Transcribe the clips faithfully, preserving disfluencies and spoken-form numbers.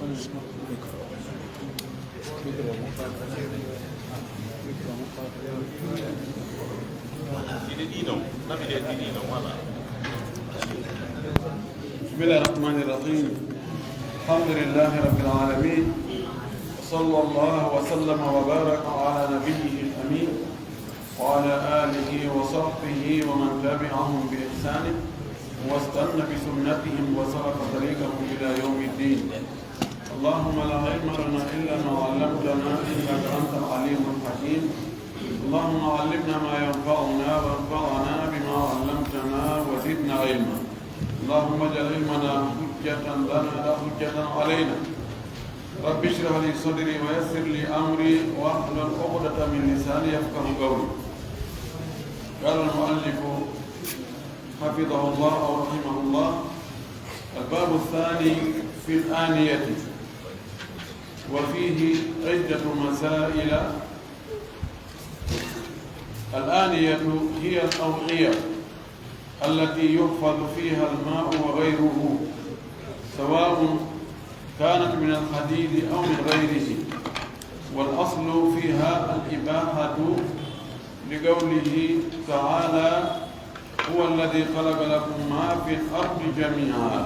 بسم الله الرحمن الرحيم. الحمد لله رب العالمين. وصلى الله وسلم وبارك على نبيه الأمين وعلى آله وصحبه ومن تبعهم بإحسان واستن بسنتهم وسلك طريقهم إلى يوم الدين. اللهم لا علم لنا إلا ما علمتنا إنك أنت العليم الحكيم. اللهم علمنا ما ينفعنا وانفعنا بما علمتنا وزدنا علما. اللهم اجعل علمنا حجة لنا لا حجة علينا. رب اشرح لي صدري ويسر لي أمري واحلل عقدة من لساني يفقه قولي. قال المؤلف حفظه الله أو رحمه الله: الباب الثاني في الآنية، وفيه عدة مسائل. الآنية هي الأوعية التي يحفظ فيها الماء وغيره، سواء كانت من الحديد أو من غيره، والأصل فيها الإباحة لقوله تعالى: هو الذي خلق لكم ما في الأرض جميعا.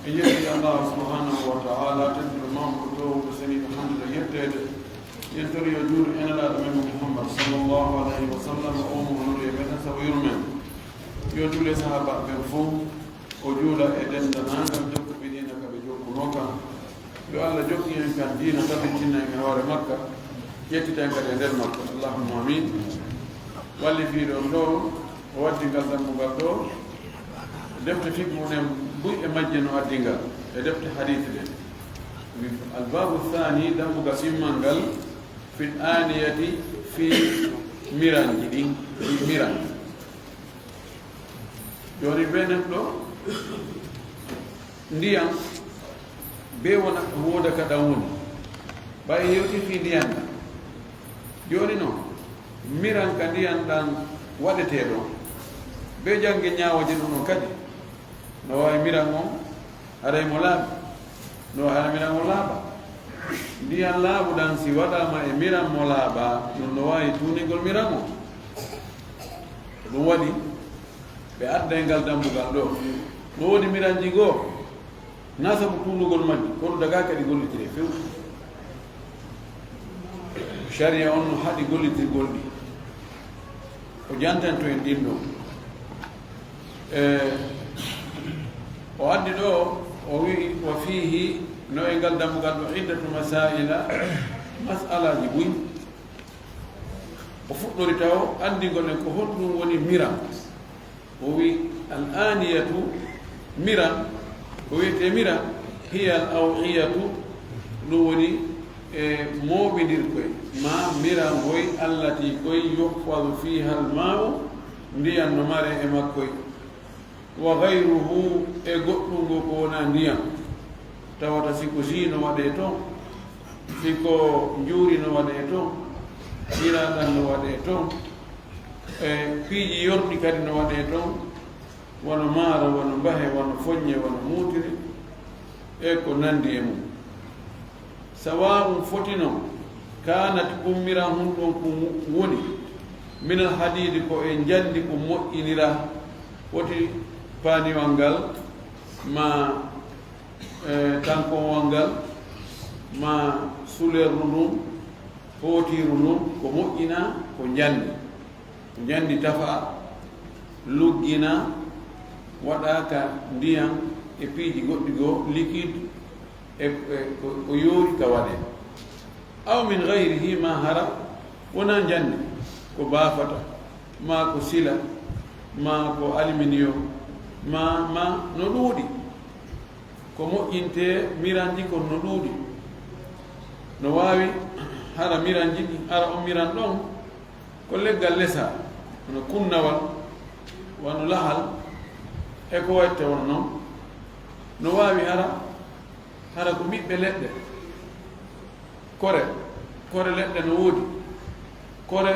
En yetti Allah subhanahu wa ta'ala, tedduɗo mawɗo, toowuɗo, seniiɗo, handuɗo yetteede. En tori yo juulu e Nelaaɗo men Muhammad sallallahu alayhi wa sallam, o mo honude e meɗen sabu yurmen. Yo juule sahaabaaɓe ɓen fof, o juula e denndaangal jokkuɓe diina ka ɓe jokkunoo kan. Yo Allah jokku en kan diina, tabintina en e hoore makka, yettita en kadi e nder makka. Allahumma amin. Wallifiiɗo on ɗo, o waddi ngal dambugal ɗo, defte fiqhu ɗen buy e majje no addi ngal, e defte hadiisi ɗen. Albabu thani, dambugal ɗimmal ngal, fil aniyati, fii miranji ɗin, fii miran. Jooni bee neɗɗo, ndiyan, bee wona, wooda ka ɗan woni. Ɓay hewti fii ndiyan ɗan. Jooni non, miran ka ndiyan ɗan waɗetee ɗon. Bee jannge ñaawooje ɗum ɗon kadi. No waawi miran on, haray mo laaɓi. No haray miran on laaɓa. Ndiyan laaɓu ɗan si waɗaama e miran mo laaɓa, ɗum no waawi tuunigol miran on. Ko ɗum waɗi, ɓe adda e ngal dambugal ɗo. No woodi miranji goo, na sabu tuunugol majji, kono dagaa kadi gollitire few. Sharia on no haɗi gollitirgol ɗi. O jantanto en ɗin ɗo. E, o addi ɗo, o wi'i, wa fiihi, no e ngal dambugal ɗo, iddatu masaila, mas'alaji buy. O fuɗɗori taw anndingol en ko honɗum woni miran. O wi, al aniyatu, miran, ko wiyetee miran, hiya al awiyatu, ɗum woni e mooɓindirkoy, ma miran hoy, allati koy, yuhfazu fiha al ma'u, ndiyan no mare e makkoy, wa gayruhu, e goɗɗum ngo ko wonaa ndiyan, tawata si ko jus no waɗee ton, si ko njuuri no waɗee ton, ɓiraaɗam no waɗee ton, e piiji yorɗi kadi no waɗee ton, wano maaro, wano mbahe, wano foññe, wano muutiri, e ko nanndi e mum. Sawa'un, foti non, kanat, ummiran hun ɗon ko woni, minal hadiidi, ko e njandi ko moƴƴinira, foti paaniwal ngal, ma, e, tankowal ngal, ma sulerru ndun, footiiru ndun, ko moƴƴina, ko njandi. Njandi tafa, luggina, waɗa ka ndiyan e piiji goɗɗi goo, liquide, e, e ko, ko yoori ka waɗee. Aw min gayrihi, ma hara wonaa njandi, ko baafata, ma ko sila, ma ko aluminium, ma, ma no ɗuuɗi. Ko moƴƴintee miranji kon no ɗuuɗi. No waawi hara miranji ɗin, hara on miran ɗon, ko leggal lesa, wano kunnawal, wano lahal, e ko watte wano non. No waawi hara, hara ko ɓiɓɓe leɗɗe. Kore, kore leɗɗe no woodi. Kore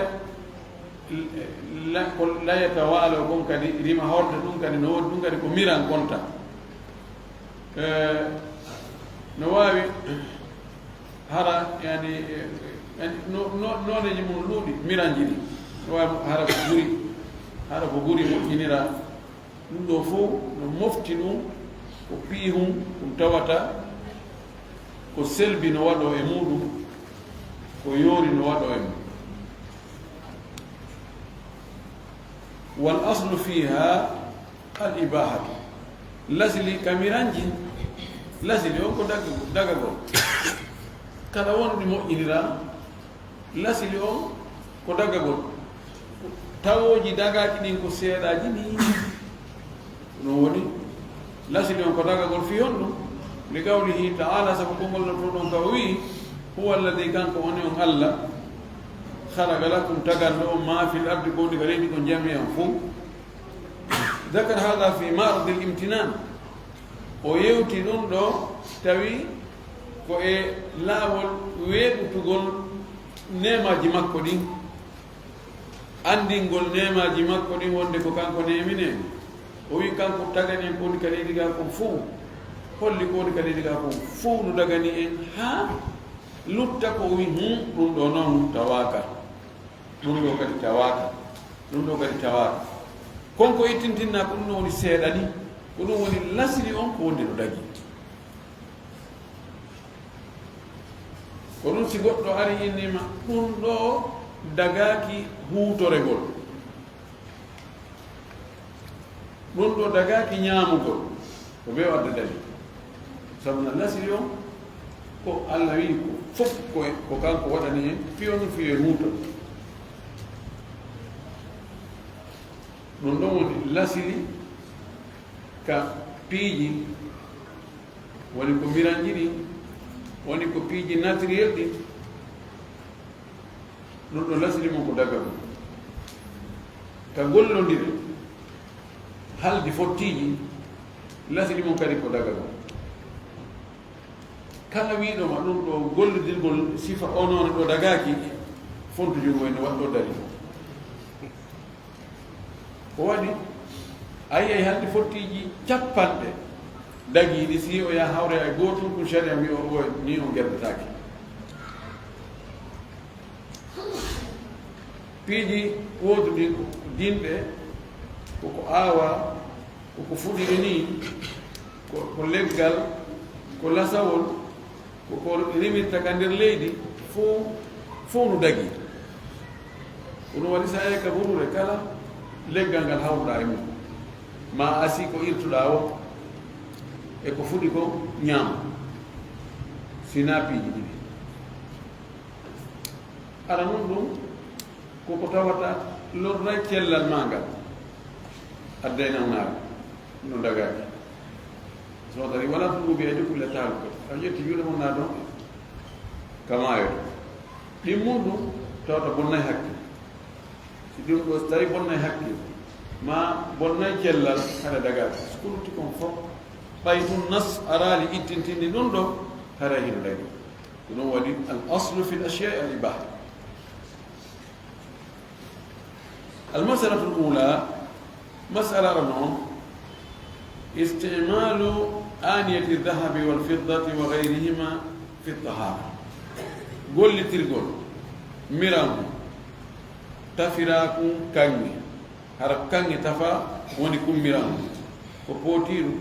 la-, ko layata waalo kon kadi, rima horde ɗum kadi no woodi, ɗum kadi ko miran konta. Eh, No waawi hara, yani, yani, no, no, nooneeji mum luuɗi, miranji ɗi. No waawi hara ko ɓuri, hara ko ɓuri moƴƴinira. Ɗum ɗo fof no mofti ɗum ko piihum, ɗum tawata ko selbi no waɗoo e muuɗum, ko yoori no waɗoo e mum. Wal aslu fiha al ibahatu. Lasili ka miranji, lasili on ko dag-, dagagol. Kala wonɗi moƴƴinira, lasili on ko dagagol. Tawooji dagaaki ɗin ko seeɗaaji ni. Ɗum woni, lasili on ko dagagol fii honɗum? Li qawlihi ta'ala, sabu konngol no to ɗon ka o wi'i, "Huwa alladhi", kanko on e on Allah, "khalaqa lakum", taganɗo on, "ma fil ardi", ko woni ka leydi kon, "jami'an", fow. Dhakara hadha fi ma'radil imtinan. O yewti ɗum ɗo tawi ko e laawol weeɓutugol neemaaji makko ɗin. Anndingol neemaaji makko ɗin wonde ko kanko neeminen. O wi'i kanko tagani en ko woni ka leydi gaa kon fow. Holli ko woni ka leydi gaa kon fow no dagani en haa lutta ko o wi'i, "Hum, ɗum ɗo noon tawaaka. Ɗum ɗo kadi tawaaka. Ɗum ɗo kadi tawaaka." Kon ko ittintinna ko ɗum ɗo woni seeɗa ni. Ko ɗum woni lasili on ko wonde no dagi. Ko ɗum si goɗɗo ari innima ɗum ɗo dagaaki huutoregol, ɗum ɗo dagaaki ñaamugol, ko ɓe o adda dalil. Sabu na lasiri on ko Allah wi'i ko fof ko, ko kanko waɗani en, fii on fii en huuto. Ɗum ɗon woni lasiri ka piiji, woni ko miranji ɗin, woni ko piiji naturel ɗin. Ɗum ɗo lasiri mum ko daga mum. Ka gollondire, haldi fottiiji, lasiri mum kadi ko daga mum. Kala wiiɗo ma ɗum ɗo gollodirgol sifa o noon ɗo dagaaki, fontu junngo en no waɗɗo dari. Ko waɗi, a yiyay hannde fottiiji capanɗe dagiiɗi, si o yaha hawre e gootum, ɗum sharia mbi o, o ni o geddataake. Piiji wooduɗi dinɗe, koko aawa, koko fuɗiri ni, ko, ko leggal, ko lasawol, ko ko rimirta ka nder leydi, fow, fow no dagi. Ko ɗum waɗi so a yehi ka buruure kala, leggal ngal hawruɗaa e mum, ma a si ko irtuɗaa o, e ko fuɗi ko ñaama, si naa piiji ɗiɗi. Ara nun ɗum, ko ko tawata lorray cellal maa ngal, adday nawnaare, no dagaaki. So tawi wala tulubu bi aydikum ila tahaluka, a ƴetti juuɗe mon naa ɗon ka maayo to. Ɗin mun ɗum tawata bonnay hakke. Si ɗum ɗo, so tawi bonnay hakke, ma bonnay cellal, haɗa dagaaki. So ko lutti kon fof, ɓay tun nas araali ittintindi ɗum ɗo, haray hino dagi. Ko ɗum waɗi al aslu fil ashyai al ibaha. Al masalatul ula, masala ɗo noon, istimalu aniyati dhahabi wal fiddati wa gayrihima fi tahara. Gollitirgol mirangu tafiraku kaŋŋe, hara kaŋŋe tafa woni kun mirangu, ko pootiiru,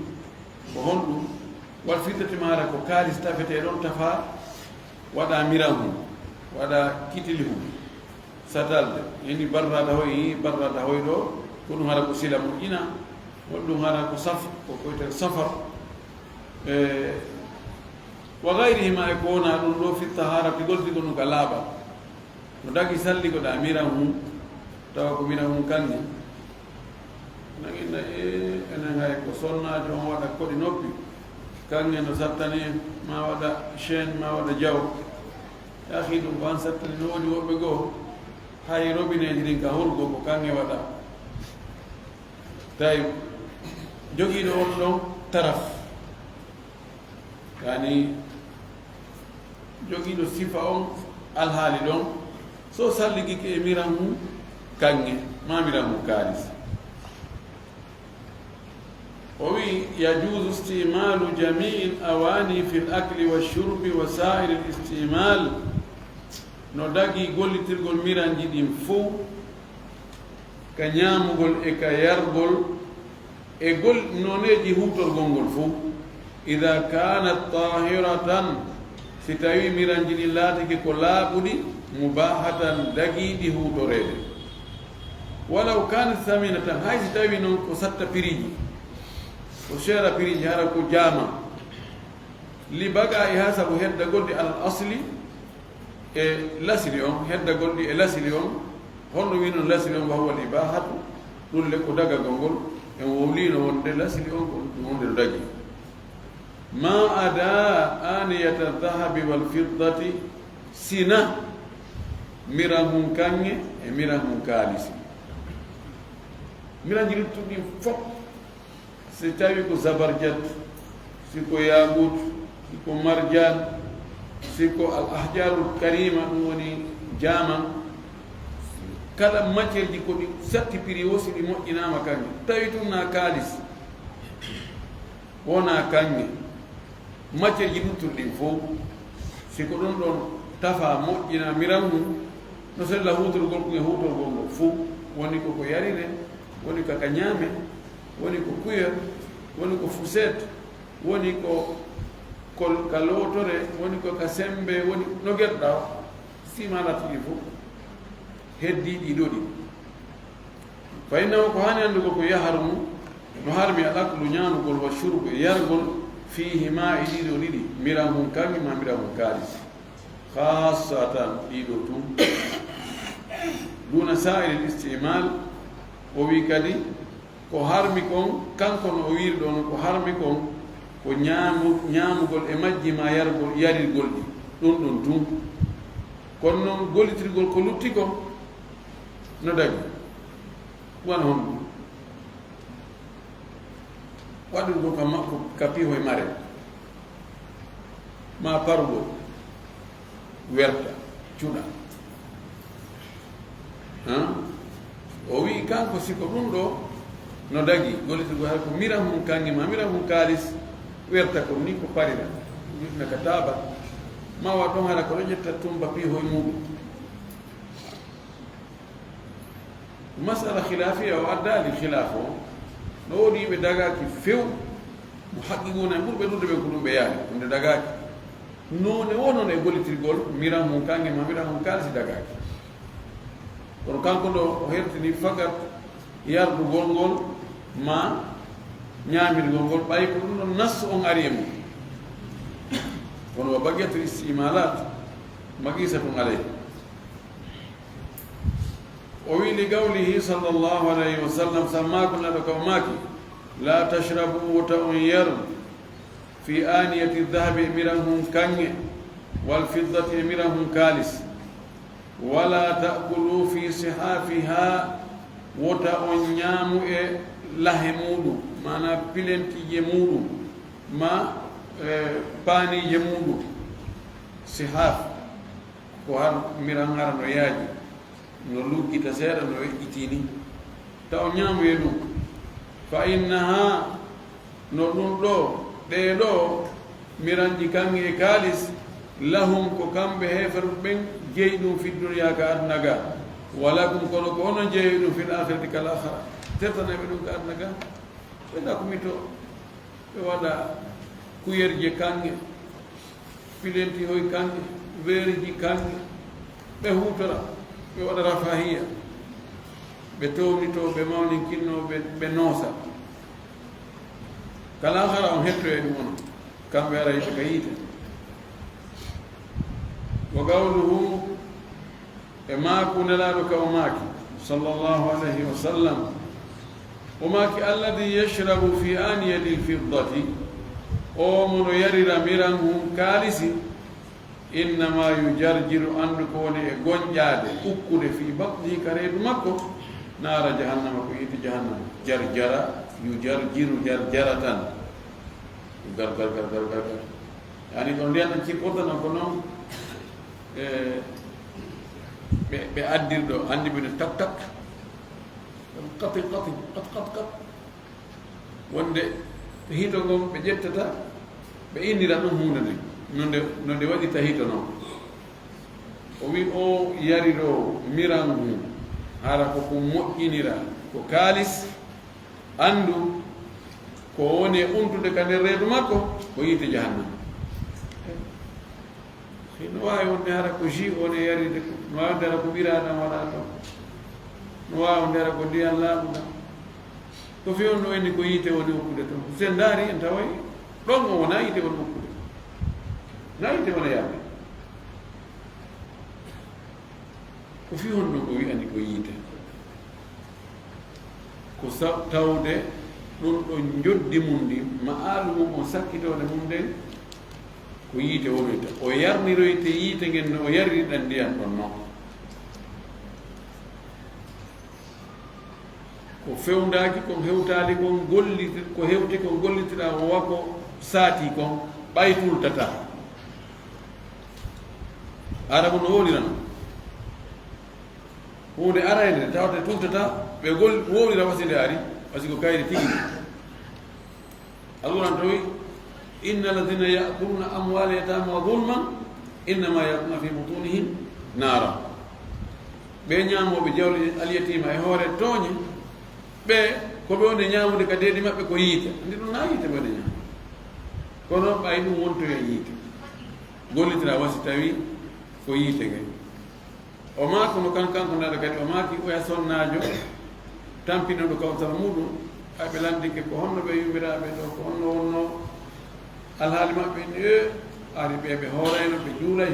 ko honɗum, wal fiddati maara ko kaalis tafetee ɗon tafa, waɗa mirangu, waɗa kitilihum. Satalde, yani barrada hoy, barrada hoy ɗo, ko ɗum hara ko sila moƴƴina, won ɗum hara ko saf, ko koytel safar. E, wa gayrihima, e ko wona ɗum ɗo, fi taharati, gollitirgol ɗum ka laaɓal. No dagi salligoɗa miran hum, tawa ko miran hum kanni. Nangina e, enen hay ko sonnaajo on waɗa koɗi noppi. Kanŋe no sattani en, ma waɗa chaîne, ma waɗa jaw. Akhi, ɗum ko an sattani, no woodi woɓɓe goo, hay robineeji ɗin ka hurgo ko kanŋe waɗa. Tawi jogiiɗo on ɗon taraf, yani jogiiɗo sifa on alhaali ɗon, so salligike e miran mum kanŋe, ma miran mum kaalis. O wi, يجوز استعمال جميع الأواني في الأكل والشرب وسائر الاستعمال. No dagi gollitirgol miranji ɗin fow, ka ñaamugol e ka yargol, e gol-, nooneeji huutorgol ngol fow. إذا كانت طاهرة, si tawii miranji ɗin laatike ko laaɓuɗi, مباحة, dagiiɗi huutoreede. ولو كانت ثمينة, hay si tawii non ko satta piriiji, ko seera piriiji, hara ko jaama. لبقائها, sabu heddagol ɗi, على الأصل, e lasli on, heddagol ɗi e lasli on. Honno wii non lasli on? وهو الإباحة, ɗun le ko dagagol ngol. En wowliino wonde lasli on ko ɗun wonde no dagi. ما عدا آنية الذهب والفضة, sina miran hun kaŋŋe e miran hun kaalisi. Miranji luttuɗi ɗin fow, si tawi ko zabarjat, si ko yaaguut, si ko marjaan, si ko al ahjaarul kariima, ɗun woni jaaman, kala matière ji ko ɗi satti piri woo, si ɗi moƴƴinaama kaŋŋe, tawi tun na kaalis, wonaa kaŋŋe, matière ji luttuɗi ɗin fow, si ko ɗun ɗon tafaa, moƴƴinaa miran hun, no sella huutorgol kun e huutorgol ngol fow, woni ko ko yarire, woni ko ka ñaame, woni ko kuyel, woni ko fuseet, woni ko, ko ka lootore, woni ko ka sembe, woni no gerɗa o, si ma latti ɗi fow, heddii ɗi ɗoo ɗi. فإنه, ko haani anndugol ko, يحرم, no harmi, الأكل, ñaamugol, والشرب, e yargol, فيهما, e ɗii ɗoo ɗiɗi, miran hun kaŋŋe maa miran hun kaalisi. خاصة, ɗii ɗoo tun. دون سائر الاستعمال, o wi'i kadi, ko harmi kon, kanko no o wi'iri ɗoo non, ko harmi kon, ko ñaamu-, ñaamugol e majji maa yargol, yarirgol ɗi, ɗun ɗon tun. Kono non gollitirgol ko lutti kon, no dagi. Wano honɗun? Waɗugol ka makko ka pihoy mare, maa parugol, werta, cuɗa. Han? O wi'i kanko si ko ɗun ɗoo no dagi, gollitirgol hay ko miran hun kaŋŋe maa miran hun kaalis, werta kon ni ko parira, wi'na ka taaba, maa wa ɗon hara ko ɗo ƴetta tumba pihoy muɗum. Masala khilaafiya o addaali khilaaf o. No woodi yimɓe dagaaki few, mo haqqi gona e ɓurɓe ɗuuɗude ɓen ko ɗun ɓe yaari, ɗun nde dagaaki. Noone woo non e gollitirgol miran mun kaŋŋe maa miran mun kaalisi dagaaki. Kono kanko ɗoo o hertini fakat yardugol ngol maa ñaamirgol ngol, ɓay ko ɗun ɗon nassu on ari e mun. Kono wa baqiyatul istimalat maqisatun alayhi. O wi'i, li qawlihi sallallahu alayhi wa sallam, sabu maaku Nelaaɗo ka o maaki, "La tashrabu, wota on yar, fi aaniyati dhahabi, e miran hun kaŋŋe, wal fiddati, e miran hun kaalis. Wala ta'kulu fi sihaafiha, wota on ñaamu e lahe muuɗum, maanaa pilentiije muuɗum, maa, e, paaniije muuɗum." Sihaaf. Ko han miran hara no yaaji, no luggita seeɗa, no weƴƴitii ni. Ta o ñaamoye ɗum. Fa innaha, no ɗum ɗoo, ɗee ɗoo miranji kaŋŋe e kaalis, lahum, ko kamɓe heeferɓe ɓen jeyi ɗum, fi dunya, ka aduna ga. Wa lakum, kono ko onon jeeyi ɗum, fil akhirati, kal akhira. Tertanayɓe ɗum ka aduna ga. Ɓe nda ko mito. Ɓe waɗa kuyerje kaŋŋe, pilentihoy kaŋŋe, weeriji kaŋŋe, ɓe huutora, ɓe waɗa rafahiya, ɓe townito, ɓe mawninkinno, ɓe, ɓe noosa. Kala hara on hetto e ɗum on, kamɓe ara yiɓe ka yiite. Wa qawluhu, e maaku Nelaaɗo ka o maaki, sallallahu alayhi wa sallam, o maaki, "Alladhi yashrabu fi aniyati lfiddati," o mo no yarira miran hun kaalisi, "innama yujarjiru," anndu ko woni e goñƴaade, ukkude, "fi batnihi," ka reedu makko, naara jahannama, ko yiite jahannama. Jarjara, yujarjiru jarjaratan. Gar, gar, gar, gar, gar, gar. Yani ko ndiyan ɗan cippotano ko noon, e, ɓe, ɓe addirɗo, anndi ɓe no tak, tak. Qati, qati, qat, qat, qat. Wonde hito ngon ɓe ƴettata, ɓe innira ɗum huunde nden, no nde, no nde waɗirta hito non. O wi o yariro miran ngun, hara ko ko moƴƴinira, ko kaalis, anndu ko woni e untude ka nder reedu makko, ko yiite jahannama. Hino waawi wonde hara ko jus o ne yaride ko, no waawi wonde hara ko ɓiraaɗam waɗaa toon, no waawi wonde hara ko ndiyan laaɓuɗam. Ko fii on ɗo inni ko yiite woni okkude toon. Si en ndaari en taway ɗon o wonaa yiite woni okkude. Naa yiite wona yarde. Ko fii on ɗon o wi'ani ko yiite. Ko sa-, tawde ɗum ɗo njoddi mum ndi, ma'alu mum on sakkitoonde mum nden, ko yiite wonoyta. O yarniroyte yiite ngen no o yaririɗan ndiyan ɗon non. Ko fewndaaki kon hewtaali kon golliti-, ko hewti kon gollitira wa ko saati kon ɓay tultata. Arabu no wowlira non. Huunde arayde tawata tultata, ɓe gol-, wowlira wasi nde ari, wasi ko kayri tigi. Alquran tawi, "Inna alladhina ya'kuluna amwala yatama zulman, innama ya'kuluna fi butunihim nara." Ɓe ñaamooɓe jawle alyatima e hoore tooñe, ɓe ko ɓe wonde ñaamude ka deedi maɓɓe ko yiite. Andi ɗum na yiite ɓe wonde ñaamude. Kono ɓay ɗum wontoya yiite. Gollitira wasi tawi ko yiite nge. O maaki no kan, kanko nana kadi, o maaki oya sonnaajo, tampinooɗo kawtal muuɗum, ay ɓe landike ko honno ɓe yumiraaɓe ɗo, ko honno wonno alhaali maɓɓe ni, e, ari ɓe, ɓe hoorayno, ɓe juulay.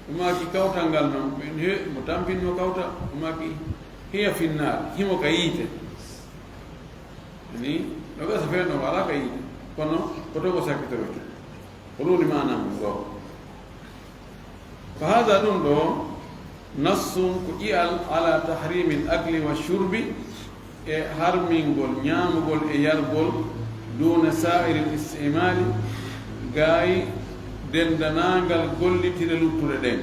O maaki kawtal ngal non, ɓe ni, he, mo tampinno kawtal, o maaki hiya finnaar, himo ka yiite. Ni, no gasa fee no wala ka yiite, kono ko to ko sakkitoroyte. Ko ɗum woni maana mum ɗo. Fa hada ɗum ɗo, nassun ko ƴi'al ala tahrimil akli wa shurbi, e harmingol ñaamugol e yargol, duna sa'iril istimali, gaay dendanaangal gollitire luttuɗe ɗen.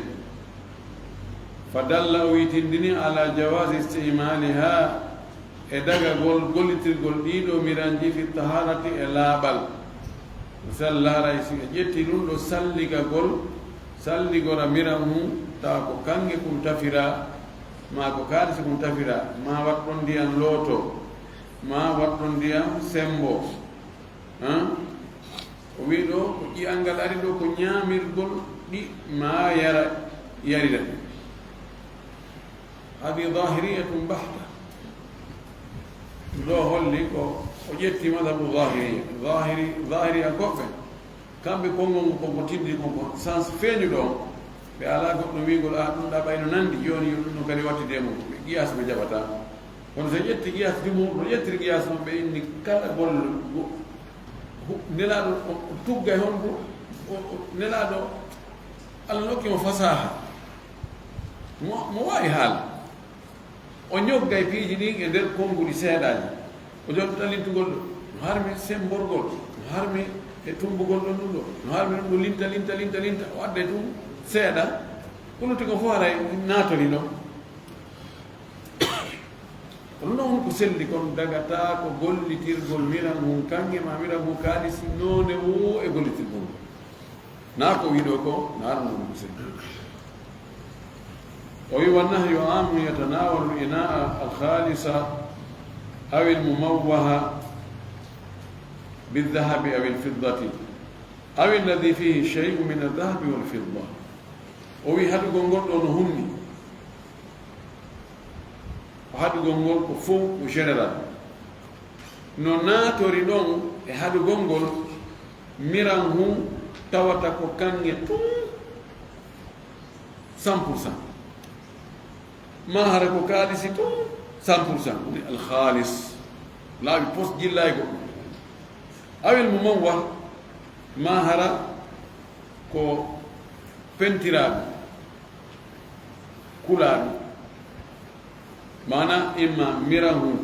Fa dalla o witindini ala jawazi istimaliha, e dagagol gollitirgol ɗiɗo miranji fi taharati e laaɓal. Misal, laaray si ɓe ƴetti ɗum ɗo salligagol, salligora miran mum, tawa ko kanŋe kun tafira, maa ko kaalisi kun tafira, maa waɗɗon ndiyan looto, maa waɗɗon ndiyan sembo. Han? O wi ɗo ko ƴi'al ngal ari ɗo ko ñaamirgol ɗi maa yara, yarira ɗi. Hadi zahiriyatun bahta. Ɗo holli ko o ƴetti madhabu zahiriya. Zahiri, zahiriya koɓɓe. Kamɓe konngol ngu ko ko tindi kon ko sens feeñuɗo on. Ɓe alaa goɗɗo wi'gol, "A, ɗum ɗa ɓayno nandi, jooni yo ɗum ɗum kadi wattude e mum." Ɓe qiyas ɓe jaɓata. Kono so ƴetti qiyas jumhur, no ƴettiri qiyas maɓɓe inni kala golle go-, hu-, nelaaɗo o, o tugga e honɗum, o, o, nelaaɗo Allah nokki mo fasaha. Mo, mo waawi haala. O ñoggay piiji ɗin e nder konnguɗi seeɗaaji. O jonnta lintugol ɗo, no harmi semborgol, no harmi e tumbugol ɗon ɗum ɗo, no harmi ɗum ɗo linta, linta, linta, linta, o adda e ɗum seeɗa, ko lutti ko fof haray naatori ɗon. Kono noon ko selli kon dagata ko gollitirgol miran ngun kaŋŋe ma miran ngun kaalisi noone woo e gollitirgol ngol. Na ko wiɗo ko na ɗum ɗum sel. O wi, "Wa nahyu amun yatanawalu al-ina'a al-khalisa aw al-mumawwaha bidh-dhahabi aw al-fiddati aw alladhi fihi shay'un min adh-dhahabi wal-fidda." O wi, "Haɗugol ngol ɗo no hunni." Ko haɗugol ngol ko fow ko général. No naatori ɗon e haɗugol ngol, miran hun tawata ko kaŋŋe tun cent pour cent. Ma hara ko kaalisi tun cent pour cent. Woni alhaalis. Laaɓi pos jillaygo. Awil mumawwah, ma hara ko pentiraaɗo, kulaaɗo. Maana imma miran hun.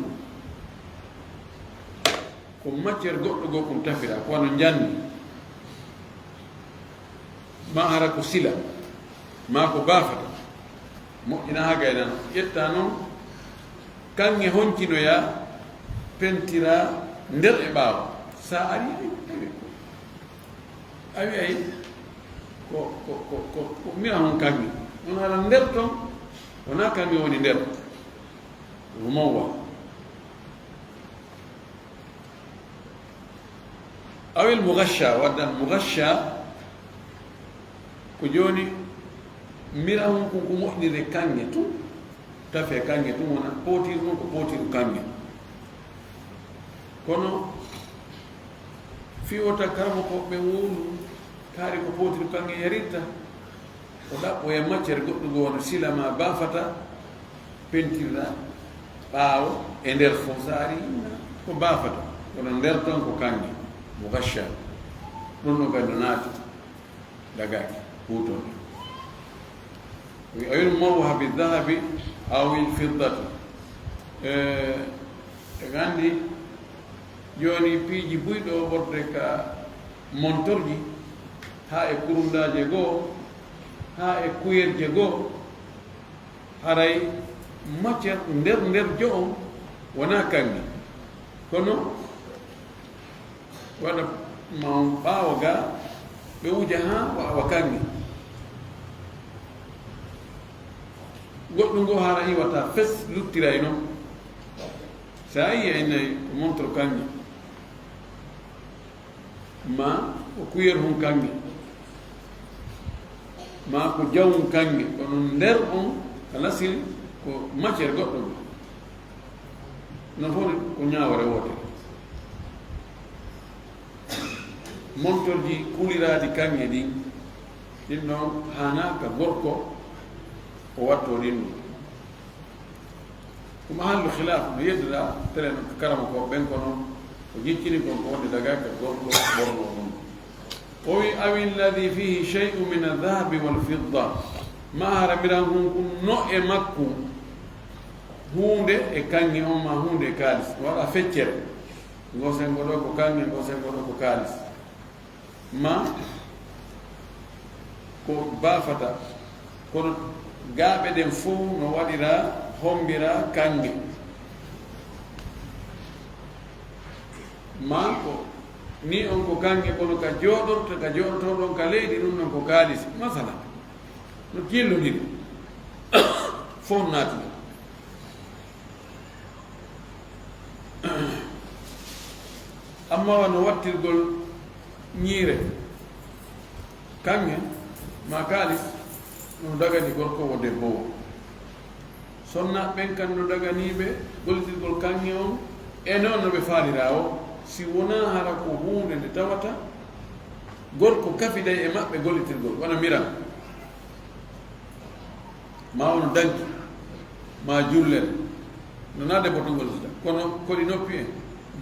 Ko matière goɗɗo goo ɗum tafira, ko wano njanni. Ma hara ko sila, ma ko baafata. Moƴƴina haa gaynano. Ƴetta noon, kaŋŋe honcinoya, pentira, Nder e ɓaawo. Sa ari, ay, ay, ay, ko, ko, ko, ko, ko miran hon kaŋŋe. On ala nder ton, wona kaŋŋe woni nder. Rumowa. Awil mugasha, waddan mugasha, ko jooni miran hon ko, ko moƴƴinirde kaŋŋe tun. Tafe kaŋŋe tun wona pootiru ɗum ko pootiru kaŋŋe. Kono fii wota karamoko ɓe wowlu kaari ko pootiru kaŋŋe yarirta, o ɗaɓɓoya maccere goɗɗo goo wano sila ma baafata, pentirra ɓaawo e nder fof, so ari ko baafata, kono nder tan ko kaŋŋe, mugasha. Ɗum ɗon kadi no naati. Dagaaki huutorɗo. Wi ayun mawha bi dahabi aw il fiddati. E, e gandi jooni piiji buy ɗo ɓorde ka montorji, haa e kurundaaje goo, haa e kuyerje goo, haray matière nder nder jo on wonaa kaŋŋe. Kono waɗa ma on ɓaawo ga, ɓe wuja haa wa, wa kaŋŋe. Goɗɗum ngo hara iwata fes, luttiray non. Sa yi ay nay ko montre kaŋŋe. Ma ko kuyel hun kaŋŋe. Ma ko jawun kaŋŋe. Kono nder on, ka lasil ko matière goɗɗo ngo. Non fof ko ñaawore wootere. Montorji kuliraaɗi kaŋŋe ɗin, ɗin ɗon haanaa ka gorko o wattoo ɗin ɗum. Ko mahallu khilaaf, no yedduɗaa telen karamokooɓe ɓen, kono o jiccini kon ko wonde daga ka gorko ɓornoo ɗum. O wi, "Awi alladhi fihi shay'un min adh-dhahabi wal fidda." Ma hara miran hun kun no e makku huunde e kaŋŋe on, ma huunde e kaalis, waɗa feccere. Ngo sengo ɗo ko kaŋŋe, ngo sengo ɗo ko kaalis. Ma ko baafata, kono gaaɓe ɗen fof no waɗira, hombira kaŋŋe. Ma ko ni on ko kaŋŋe, kono ka jooɗorta, ka jooɗotoo ɗon ka leydi, ɗum ɗon ko kaalis. Masala, no jillondiri. Fof naati ɗon. Amma wano wattirgol ñiire, kaŋŋe, ma kaalis, no dagani gorko wo debbo wo. Sonnaaɓe ɓen kan no daganii ɓe gollitirgol kaŋŋe on, e noon no ɓe faalira o, si wonaa hara ko huunde nde tawata gorko kafiday e maɓɓe gollitirgol, wano miran. Ma wono danki, ma jullere. No naa debbo tun gollitata. Kono koɗi noppi en,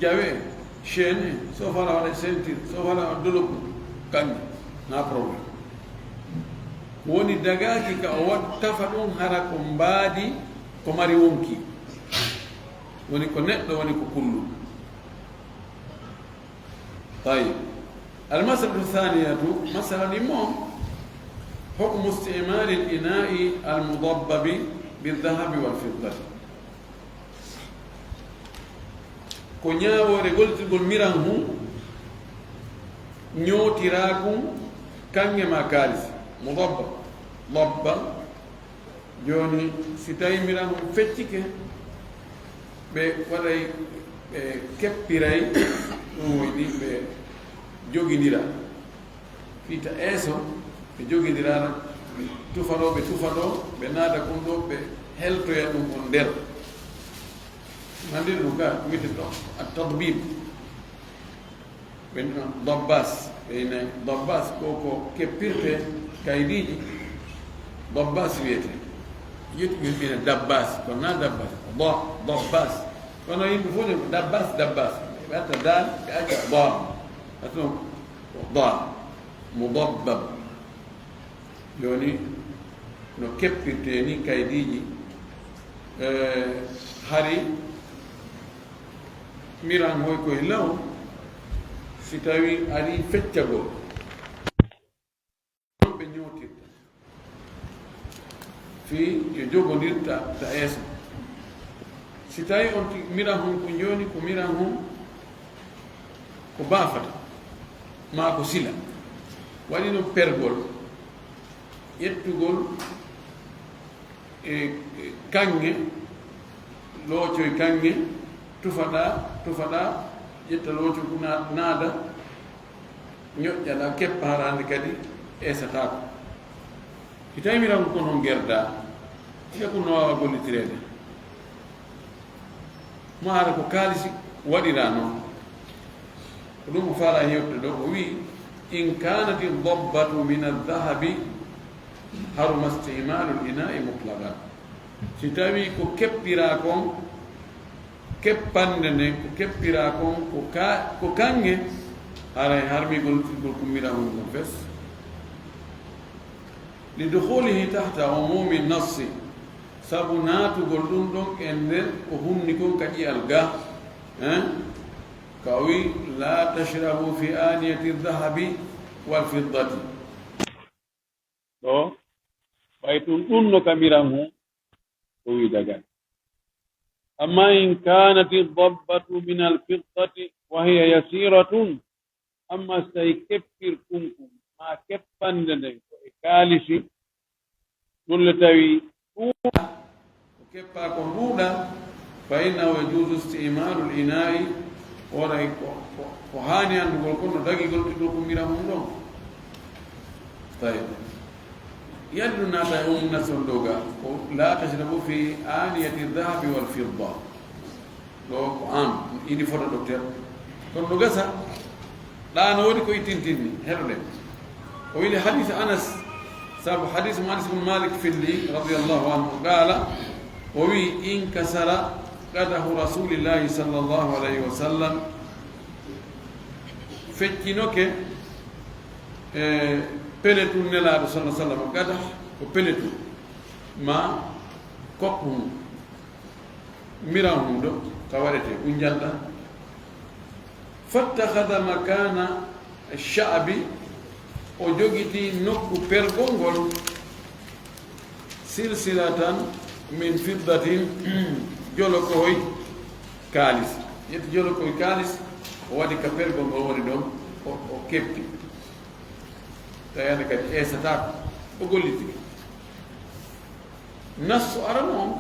jawe en, chaîne en, so fala waɗa ceinture, so fala waɗa doloku, kaŋŋe, na problème. Woni dagaaki ka o waɗ-, tafa ɗum hara ko mbaadi, ko mari wonki. Woni ko neɗɗo, woni ko kullu. Tayyib. Al-mas'alatu thaniyatu, masala ɗimmo, hukmu isti'mali al-ina'i al-mudabbabi bil-dhahabi wal-fiddati. Ko ñaawoore gollitirgol miran hun, ñootiraa kun kaŋŋe ma kaalis, mudabba, dabba, Jooni, si tawii miran on feccike, ɓe waɗay, ɓe keppiray, ɗum woni ɓe jogindira. Fii ta eeso, ɓe jogindira, ɓe tufa ɗo, ɓe tufa ɗo, ɓe naada kon ɗo, ɓe heltoya ɗum on nder. Nanndi ɗum ka, wiyete ɗo, at-tadbib. Ɓe noon dabbas, ɓe ina dabbas ko, ko keppirte kaydiiji, dabbas wiyete. Yimɓe ina dabbas, kono na dabbas, da, dabbas. Kono yimɓe fof ne ko dabbas, dabbas. Ɓe ɓatta dal, ɓe acca da. Ɓatta noon ko da, mudabbab. Jooni, no keppirte ni kaydiiji, eh, hari miran hoy koye law, si tawi ari feccagol. Noon ɓe ñootirta. Fii yo jogondirta ta eeso. Si tawi on ti-, miran hon ko jooni, ko miran hon Ko baafata, maa ko sila. Waɗi noon pergol, ƴettugol e, e kaŋŋe, loocoy kaŋŋe, tufaɗaa, tufaɗaa, ƴetta looco ngu na-, naada, ñoƴƴaɗaa, keppa hara hannde kadi eesataako. Si tawii miran ko noon gerdaa, ina ko no waawa gollitireede. Ma hara ko kaalisi waɗiraa noon. Ko ɗum o faalaa heewtude ɗo, o wi'i, "In kaanati dabbatu min addahabi, haruma istimaalu l-inaa'i mutlaqan." Si tawii ko keppiraa kon, keppande nden, ko keppiraa kon, ko ka-, ko kaŋŋe, haray harmii gollirgol kummiraa mum kon fes. Li dukhulihi tahta umumi nassi, sabu naatugol ɗum ɗon e nder ko hunni kon ka ƴi'al ga, hein? Ka o wi, "La tashrabu fi aniyati dhahabi wal fiddati." Ɗo, ɓay tun ɗum no ka miran hun, o wi dagan. Amma in kanati dabbatu min al fiddati wa hiya yasiratun, amma so tawi keppir kun kun, ma keppande nden ko e kaalisi, ɗum le tawi ɗuuɗa, ko keppaa ko ɗuuɗa, fa innahu yajuzu istimalu l-ina'i, waray ko, ko, ko haani anndugol ko no dagigol tigol ko mira mum ɗon. Tawi. Yallu naata e umum nason ɗo ga, ko la tashrabu fi aniyati dhahabi wal fidda. Ɗo ko an, ini fota docteur. Kono no gasa, ɗa no woni ko ittintinni, heɗoɗen. O wili hadith Anas, sabu hadith mo Anas bin Malik filli, radiyallahu anhu, qala, o wi, "Inkasara qadahu Rasulillahi sallallahu alayhi wa sallam." Feccinoke, e, peletu Nelaaɗo sallallahu alayhi wa sallam, qadah ko peletu, ma koppu mum. Miran hum ɗo ka waɗetee, ɗum njannda. Fattakhadha makana sha'bi, o jogiti nokku pergol ngol, silsilatan min fiddatin, jolokoy kaalis. Ƴetti jolokoy kaalis, o waɗi ka pergol ngol woni ɗon, o, o keppi. Tawi hannde kadi eesataako, o gollitike. Nassu arano on,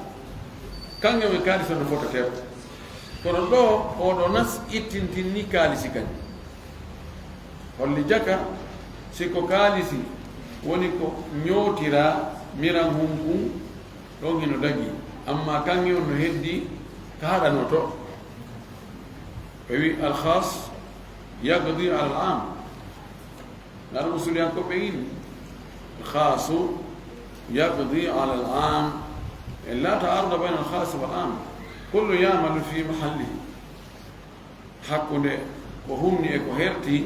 kaŋŋe men kaalisi no fototee. Kono ɗo, oɗo nas ittintinni kaalisi kadi. Holli jaka, si ko kaalisi woni ko ñootiraa miran hun kun, ɗon hino dagi. Amma kaŋŋe on no heddi ka haɗanoto. Ɓe wi, "Al khas yaqdi ala al am." Ngal usuliyankooɓe ini, "Al khasu yaqdi ala al am." E la ta'aruda bayna al khas wal am. Kullu ya'malu fi mahallihi. Hakkunde ko hunni e ko herti,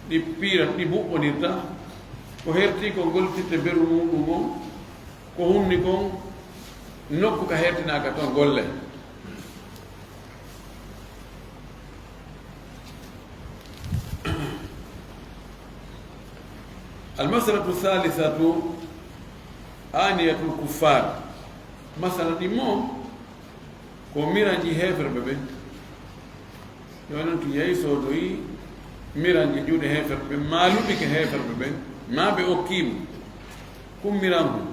ɗi piira, ɗi buɓɓondirta. Ko herti ko gollitirte beru muɗum on, ko hunni kon nokku ka hertinaaka ton golle. Al masalatu thalithatu, aniyatul kuffar. Masala ɗi mo ko miranji heeferɓe ɓen. Yo non to yahi soodoyi miranji juuɗe heeferɓe ɓen, ma luɓike heeferɓe ɓen, ma ɓe okkiimo kun miran hun.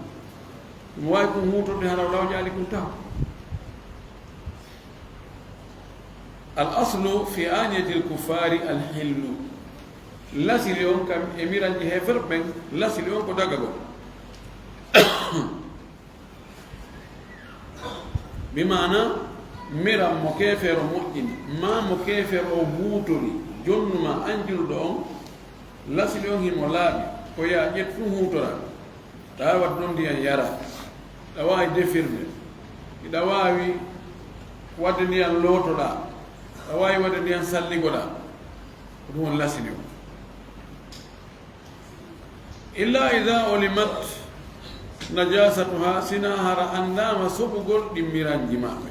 Ɗum waawi kun huutorde hara o lawƴaali kun taho. Al aslu fi aniyati al kuffari al hillu. Lasili on kam e miranji heeferɓe ɓen, lasili on ko dagagol. Bi maana, miran mo keefeero moƴƴini, ma mo keefeero o huutori, jonnuma an julɗo on, lasili on himo laaɓi, ko yaa ƴettu ɗum huutora. Tawa waɗ ɗon ndiyan yara. Ɗa waawi defirde. Ɗa waawi waɗde ndiyan lootoɗaa. Ɗa waawi waɗde ndiyan salligoɗaa. Ko ɗum woni lasili on. Illa ida ulimat najasatuha, sina hara anndaama soɓugol ɗi miranji maɓɓe.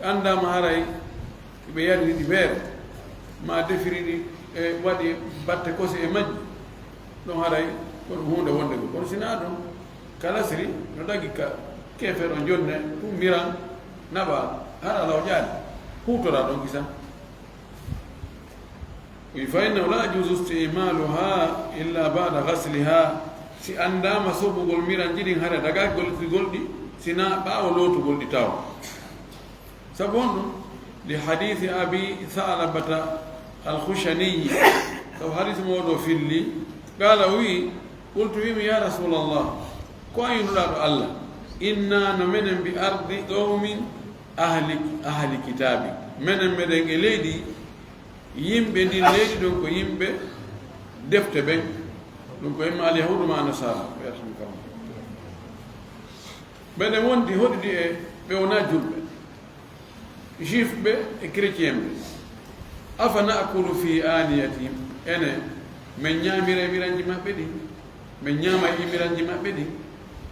Anndaama haray ɓe yariri ɗi beere, ma defiri ɗi, e waɗi batte kose e majji. Ɗon haray ko ɗum huunde wonde ko. Kono sina ɗum, ka lasiri, no dagi ka keefeero jonne, ɗum miran, naɓa, hara lawƴaani, huutora ɗon kisan. Wi, فإنه لا يجوز استعمالها إلا بعد غسلها. Si anndaama soɓugol miranji ɗin, hara daga gollitirgol ɗi, sina ɓaawo lootugol ɗi tawa. Sabu honɗum? لحديث أبي ثعلبة الخشني. Sabu hadis mo ɗo filli, قال, o wi, قلت, wimi, يا رسول الله, ko an Nulaaɗo Allah, إنا, no menen, بأرض قوم أهل، أهل كتاب. Menen meɗen e leydi yimɓe ndin leydi ɗon ko yimɓe defte ɓen, ɗum ko imma alyahuudu ma nasara, ɓe yata ɗum kam. Meɗen wondi hoɗidi e ɓe wonaa julɓe, juif ɓe e chrétien ɓe. أفنأكل في آنيتهم, enen, men ñaamira e miranji maɓɓe ɗin? Men ñaama e miranji maɓɓe ɗin?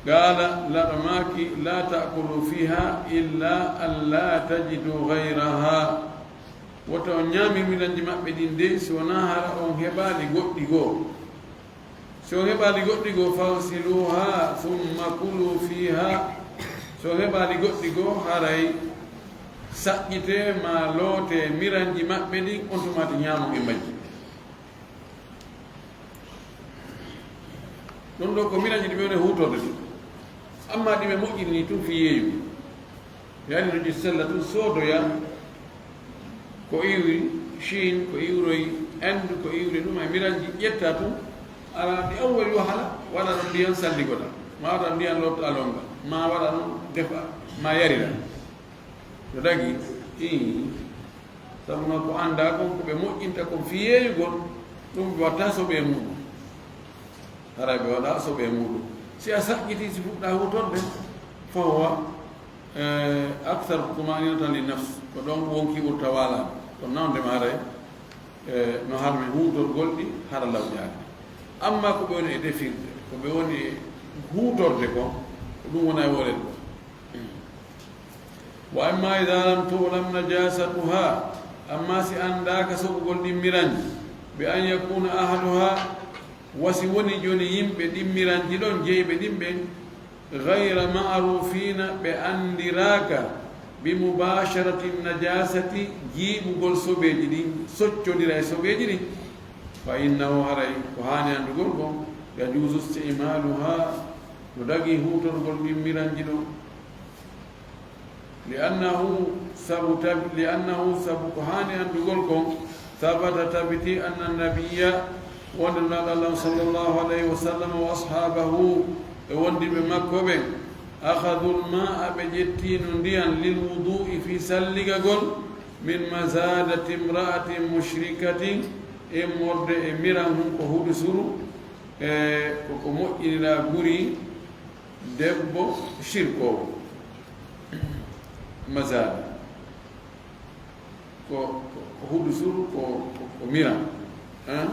قال, Nulaaɗo maaki, لا تأكلوا فيها إلا أن لا تجدوا غيرها. Wota on ñaamir miranji maɓɓe ɗin dey, si wonaa hara on heɓaali goɗɗi goo. Si on heɓaali goɗɗi goo, فاغسلوها ثم كلوا فيها. Si on heɓaali goɗɗi goo, haray saƴƴitee maa lootee miranji maɓɓe ɗin, on tuma te ñaamon e majji. Ɗum ɗoo ko miranji ɗi ɓe woni huutorde ɗin. Ammaa ɗi ɓe moƴƴini tun fii yeeyude. Yaani no ɗi sella tun soodoya ko iwri Chine, ko iwroy Inde, ko iwri ɗum e miranji, ƴetta tun, ala ɗi on woni wahala, waɗa ɗum ndiyan salligoɗa, ma waɗa ndiyan lotta longa, ma waɗa ɗum defa, ma yarira. No dagi, ii. Sabu non ko anndaa kon, ko ɓe moƴƴinta kon fii yeeyugol, ɗum ɓe watta soɓe muɗum. Haray ɓe waɗa soɓe muɗum. Si a saƴƴiti, si fuɗɗa huutorde, فهو, eh, أكثر طمأنينة للنفس. Ko ɗon wonki ɓurta waalaade. Ko nawde ma haray, eh, no harmi huutorgol ɗi hara lawƴaade. Amma ko ɓe woni e defirde, ko ɓe woni e huutorde kon, ko ɗum wona e woolel kon. وأما إذا لم تعلم نجاستها, amma si anndaaka soɓugol ɗin miranji, بأن يكون أهلها, wa si woni jooni yimɓe ɗin miranji ɗon, jeyɓe ɗin ɓen, غير معروفين, ɓe anndiraaka, بمباشرة النجاسة, jiiɓugol soɓeeji ɗin, soccondira e soɓeeji ɗin, فإنه, haray ko haani anndugol kon, يجوز استعمالها, no dagii huutorgol ɗin miranji ɗon. لأنه, sabu tabi-, لأنه, sabu ko haani anndugol kon, ثبت, tabiti, أن النبي, wonde Nulaaɗo Allah صلى الله عليه وسلم وأصحابه, e wondiiɓe makko ɓen, أخذوا الماء, ɓe ƴettiino ndiyan, للوضوء, fii salligagol, من مزادة امرأة مشركة, immorde e miran hun ko hudusuru, e ko ko moƴƴiniraa guri debbo shirkoowo. Mazada. Ko, ko, ko hudusuru, ko, ko, ko miran. Hein?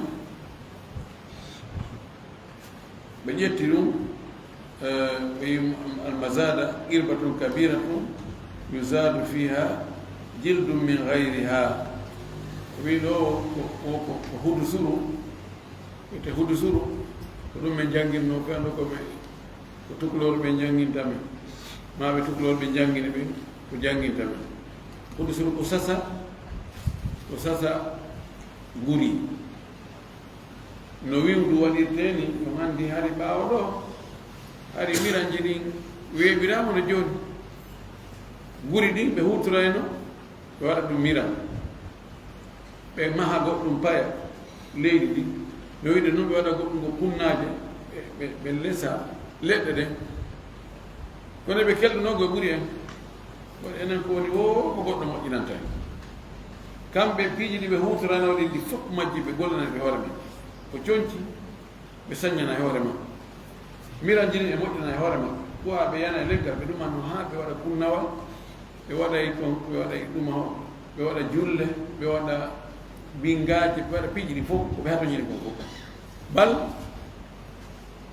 Ɓe ƴetti ɗum, eh, ɓe wi, المزادة قربة كبيرة يزاد فيها جلد من غيرها. Ɓe wi ɗo ko, ko, ko, ko hudusuru, wiyete hudusuru, ko ɗum men jannginno, ɓe anndu ko men, ko tukulooɓe ɓen jannginta men, maa ɓe tukulooɓe ɓen janngini ɓe, ko jannginta men. Hudusuru ko sasa, ko sasa guri. No wiwdu waɗirtee ni, on anndi hari ɓaawo ɗo, hari miranji ɗin weeɓiraama no jooni. Guri ɗin ɓe huutorayno, ɓe waɗa ɗum miran. Ɓe maha goɗɗum paya leydi ndi. No wiide noon ɓe waɗa goɗɗum ko kunnaaje, ɓe, ɓe, ɓe lesa leɗɗe ɗen. Kono ɓe kelɗunoo ko ɓuri en. Kono enen ko woni wo ko goɗɗo moƴƴinanta en. Kamɓe piiji ɗi ɓe huutoranoo ɗin ɗi fof majji ɓe gollanani ɓe hoore men. Ko conci ɓe saññana e hoore makko. Miranji ɗin e moƴƴana e hoore makko. Ko a ɓe yana e leggal ɓe ɗumano haa ɓe waɗa kunnawal, ɓe waɗay ton, ɓe waɗay ɗuma o, ɓe waɗa julle, ɓe waɗa bingaaji, ɓe waɗa piiji ɗin fof, ko ɓe hatoñiri kon fof. Bal,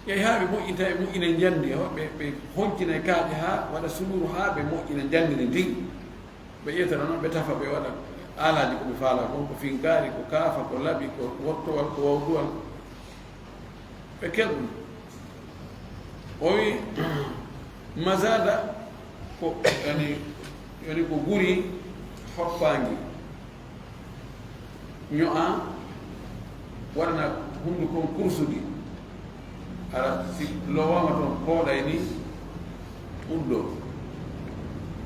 ƴay haa ɓe moƴƴinta, ɓe moƴƴina njandi, ɓe, ɓe honcina e kaaƴe haa waɗa suluuru haa ɓe moƴƴina njandi ɗin tigi. Ɓe ƴettana noon, ɓe tafa, ɓe waɗa aalaaji ko ɓe faalaa kon, ko finkaari, ko kaafa, ko laɓi, ko wottowal, ko wawduwal. Ɓe kelɗum. O wi, mazada ko, yani, yani ko guri hoppaangi. Ño'a, Waɗana hunduko on kursuɗi. Ara si lowaama toon pooɗay ni ɗum ɗo.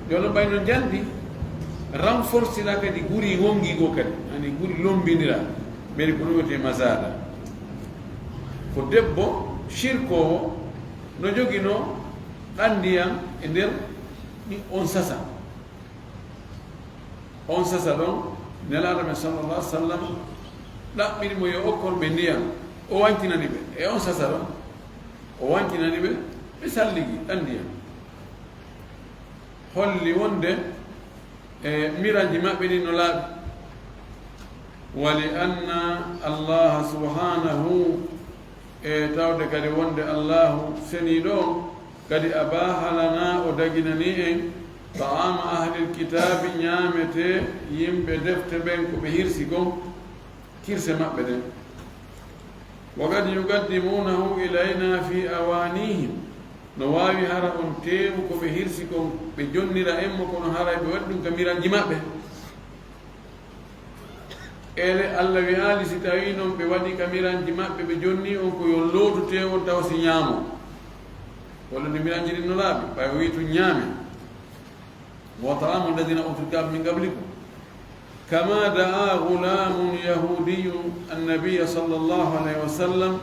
Yo no ɓay no njandi renforcera kadi guri wongi goo kadi. Ani guri lombindira. Ɓeri ko ɗum wiyetee mazaada. Ko debbo sirkoowo no joginoo ɗan ndiyam e nder ɗi on sasa. On sasa ɗon, Nelaaɗo men sallallahu alaihi wasallam ɗaɓɓiri mo yo okkor ɓe ndiyam. O wankinani ɓe. E on sasa ɗon, o wankinani ɓe, ɓe salligi ɗan ndiyam. Holli wonde e miranji maɓɓe ɗin no laaɓi. Wa li anna Allaha subhanahu, e tawde kadi wonde Allahu seniiɗo on kadi abaha lana, o daginani en, ta'ama ahlil kitaabi, ñaametee yimɓe defte ɓen ko ɓe hirsi kon, kirse maɓɓe ɗen. Wa qad yuqaddimunahu ilayna fi awanihim, no waawi hara on teewu ko ɓe hirsi kon, ɓe jonnira en mo, kono haray ɓe waɗi ɗum ka miranji maɓɓe. Ele Allah wi'aali, si tawii non ɓe waɗi ka miranji maɓɓe, ɓe jonni on ko yo lootu teewu on tawa si ñaamo. Walla nde miranji ɗin no laaɓi, ɓay o wi'i tun ñaame. Wa ta'amu alladhina utul kitaba min qablikum. Kama da'a ghulamun yahudiyyun annabiyya sallallahu alayhi wa sallam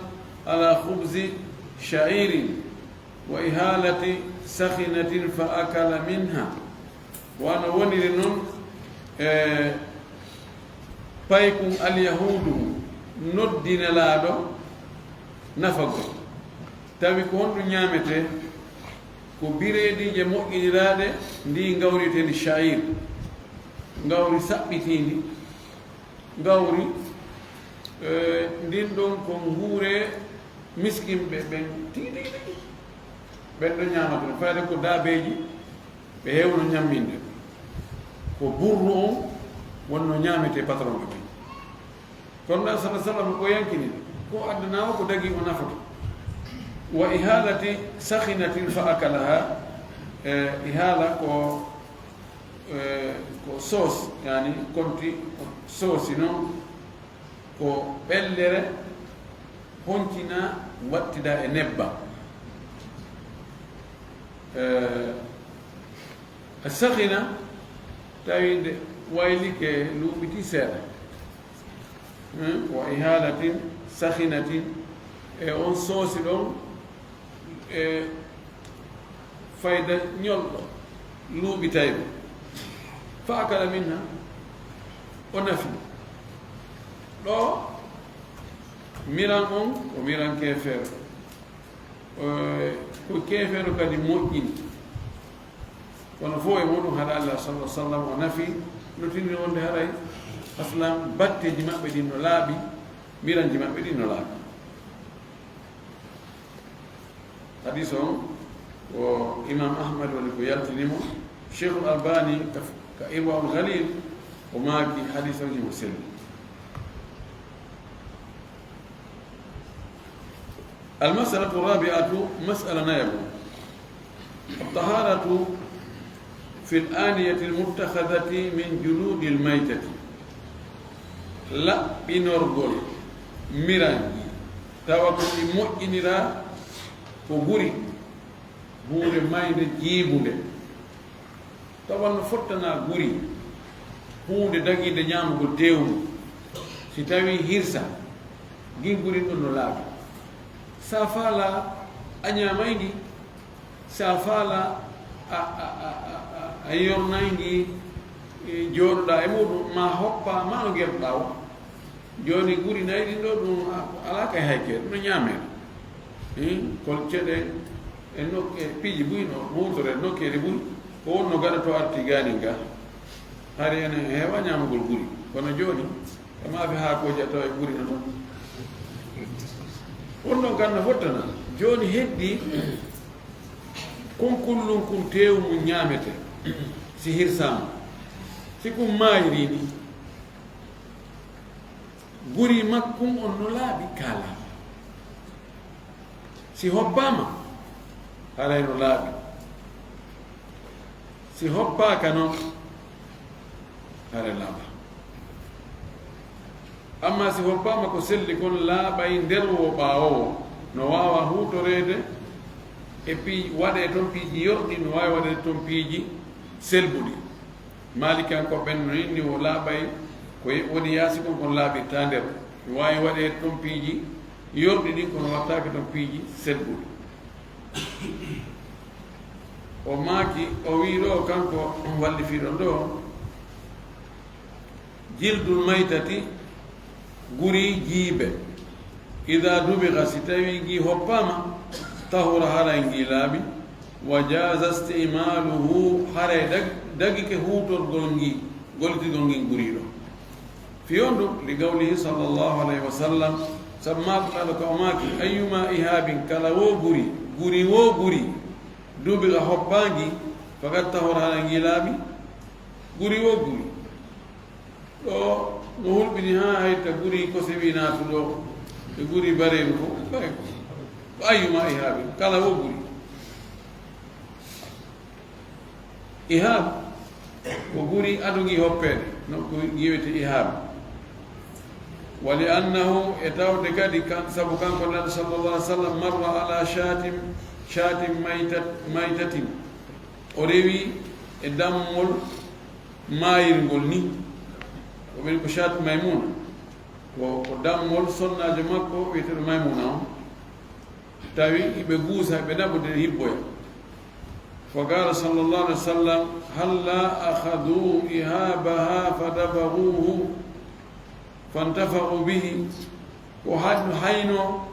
ala khubzi sha'irin wa ihalati sakhinatin fa akala minha. Wano woniri non, e paykun alyahuudu noddi Nelaaɗo nafagol. Tawi ko honɗum ñaametee? Ko bireediije moƴƴiniraaɗe, ndi ngawri wiyeteendi sha'ir, ngawri saɓɓitiindi, ngawri, eh, ndin ɗon ko nguure miskinɓe ɓen tigi tigi tigi. Ɓen ɗon ñaama ɗum, fayde ko daabeeji ɓe heewno ñamminde. Ko burru on wonno ñaametee patron ɓe ɓen. Kono ɗan sala sallam ko yankini, ko addanaa o ko dagi o nafoto. Wa ihalati sakhinatin fa akalaha, eh, ihala ko, eh, ko sauce, yani konti sauce non, ko ɓellere honcina wattida e nebbam. Eh, sakhina tawi nde waylike luuɓiti seeɗa. Hmm? Wa ihalatin sakhinatin, e on sauce ɗon, e fayda ñolɗo luuɓitayɗo. Fa akala minha, o nafi. Ɗo miran on, ko miran keefeero. Eh, ko keefeero kadi moƴƴini. Kono fof e muɗum haɗa Allah sallallahu alaihi wasallam o nafi, no tinni wonde haray aslan batteeji maɓɓe ɗin no laaɓi, miranji maɓɓe ɗin no laaɓi. Hadis on ko Imam Ahmad woni ko yaltini mo. Cheikhul Albani ka, ka Irwaul Ghalil o maaki hadis on himo selli. Almasalatu rabi'atu, masala nayaɓo. At-taharatu fil aniyati al-muttakhadhati min juludil maytati. Laɓɓinorgol miranji, tawa ko ɗi moƴƴiniraa ko guri, huunde maynde jiibunde. Tawa no fottanaa guri, huunde dagiinde ñaamugol teewu, si tawii hirsa, ngin guri ɗon no laaɓi. Si a faalaa a ñaamay ndi, si a faalaa a, a, a, a, a, a yornay ndi, e, jooɗoɗaa e muɗum, maa hoppaa, maa no ngerɗaa o. Jooni guri nayi ɗin ɗo, ɗum a-, alaa kay hay kee, ɗum no ñaamee. Hin, kol ceɗe e nokke, piiji buy no huutoree nokkeeli buy, ko wonno gaɗa to arti gaanin ga. Hari enen en heewa ñaamugol guri. Kono jooni, e maafe haakooji a tawa e guri no ɗon. Wonno kan no fottana. Jooni heddi kon kullun kun teewu mun ñaamete. Si hirsaama. Si kun maayiri ni. Guri makkun on no laaɓi kala. Si hoppaama, haray no laaɓi. Si hoppaaka non, haray laaɓa. Amma si hoppaama ko selli kon, laaɓay nder woo ɓaawo woo, no waawa huutoreede e pii-, waɗee ton piiji yorɗi, no waawi waɗeede ton piiji selbuɗi. Maalikankoɓe ɓen no inni woo laaɓay ko ye-, woni yaasi kon, kon laaɓirtaa nder. No waawi waɗeede ton piiji yorɗi ɗin, kono wattaake ton piiji selbuɗi. O maaki, o wi'i ɗoo, kanko wallifiiɗo ɗoo, Jildul maytati, guri jiibe. Idaa dubiga, si tawii ngi hoppaama, tahura, haray ngi laaɓi. Wa jaaza istimaaluhu, haray dag-, dagike huutorgol ngi, gollitirgol ngi guri ɗoo. Fii honɗun? Li qawlihi sallallahu alayhi wa sallam, sabu maako Nulaaɗo ka o maaki, ayyuma ihaabin, kala woo guri, guri woo guri, dubiga, hoppaa ngi, faqad tahura, haray ngi laaɓi. Guri woo guri. Ɗoo no hulɓini haa hayta guri ko sewi naatu ɗoo, e guri bareeru fow, ɓay ko ayyuma ihaabin, kala woo guri. Ihaab ko guri adu ngi hoppeede, no ko ngi wiyetee ihaab. Wa li annahu, e tawde kadi kan, sabu kanko Nulaaɗo sallallahu alayhi wa sallam, marra ala shaatin, shaatin maytat-, maytatin, o rewi e dammol maayirngol ni. O wi'i ko Shaat Maymuna. Ko, ko dammol sonnaajo makko wi'eteeɗo Maymuna on. Tawi hiɓe guusa, hiɓe naɓude hibboya. Fa qaala sallallahu alayhi wa sallam, halla akhadhu ihaabaha fa dabaguhu fantafa'u bihi. Ko haɗ-, hayno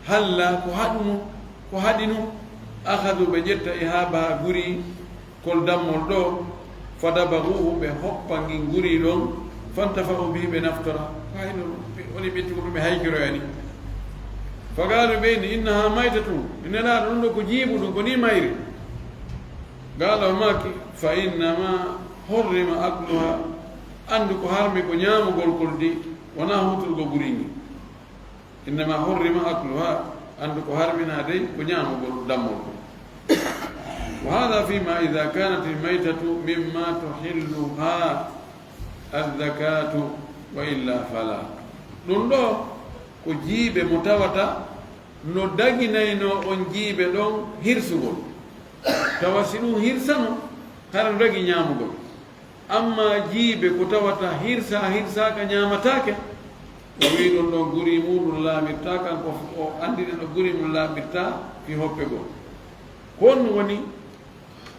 halla, ko haɗuno, ko haɗino, akhadhu, ɓe ƴetta, ihaabaha, guri kol dammol ɗoo, fa dabaguhu, ɓe hoppa ngin guri ɗon, fantafa'u bihi, ɓe naftora. Ko hayno ɓe, woni ɓe cuuɗu ɓe haykiroyani. Fa qaalu, ɓe inni, innaha maytatun, Nelaaɗo, ɗun ɗoo ko jiibu, ɗun ko nii mayri. Qaala, o maaki, fa innama hurrima akluha, anndu ko harmi ko ñaamugol kol di, wonaa huutorgol guri ngin. Innama hurrima akluha, anndu ko harminaa dey ko ñaamugol dammol kon. Wa hadha fima idha kanat almaytatu mimma tuhilluha azzakatu, wa illa fala. Ɗun ɗoo ko jiibe mo tawata no daginaynoo on jiibe ɗon hirsugol. Tawa si ɗun hirsano, hara no dagi ñaamugol. Amma jiibe ko tawata hirsaa, hirsaaka, ñaamataake, o wi'i ɗun ɗon guri muɗun laaɓirtaa, kanko o anndini no guri mun laaɓirtaa fii hoppe goo. Ko honɗun woni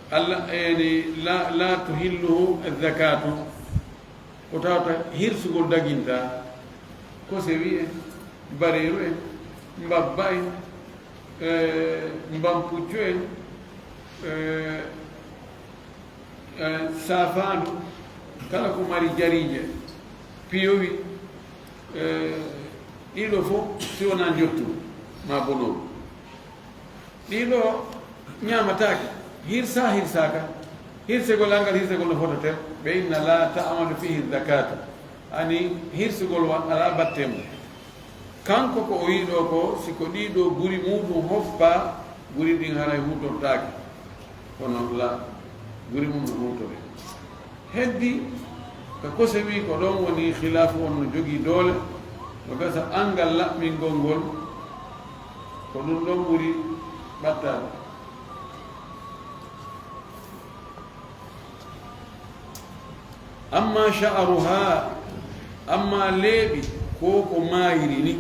Alla, yani, la, la tuhilluhu zakatu, ko tawata hirsugol dagintaa? Ko sewi en, bareeru en, mbabba en, eh, mbampuccu en, eh, eh, saafaandu, kala ko mari jariije, piyowi, eh, ɗii ɗoo fow si wonaa njottu maa bonooru. Ɗii ɗoo ñaamataake, hirsaa, hirsaaka, hirsegol angal, hirsegol no fototee, ɓe inna la ta'malu fihi zakatu, ani hirsugol wa alaa batte mum. Kanko ko o wi'i ɗoo ko, si ko ɗii ɗoo guri muɗun hoppaa, guri ɗin haray huutortaake. Kono la, guri mun no huutoree. Heddi ka Kosewi, ko ɗon woni khilaafu on no jogii doole, no gasa angal laɓɓingol ngol, ko ɗun ɗon ɓuri ɓattaade. Amma sha'ruha, amma leeɓi ko ko maayiri ni,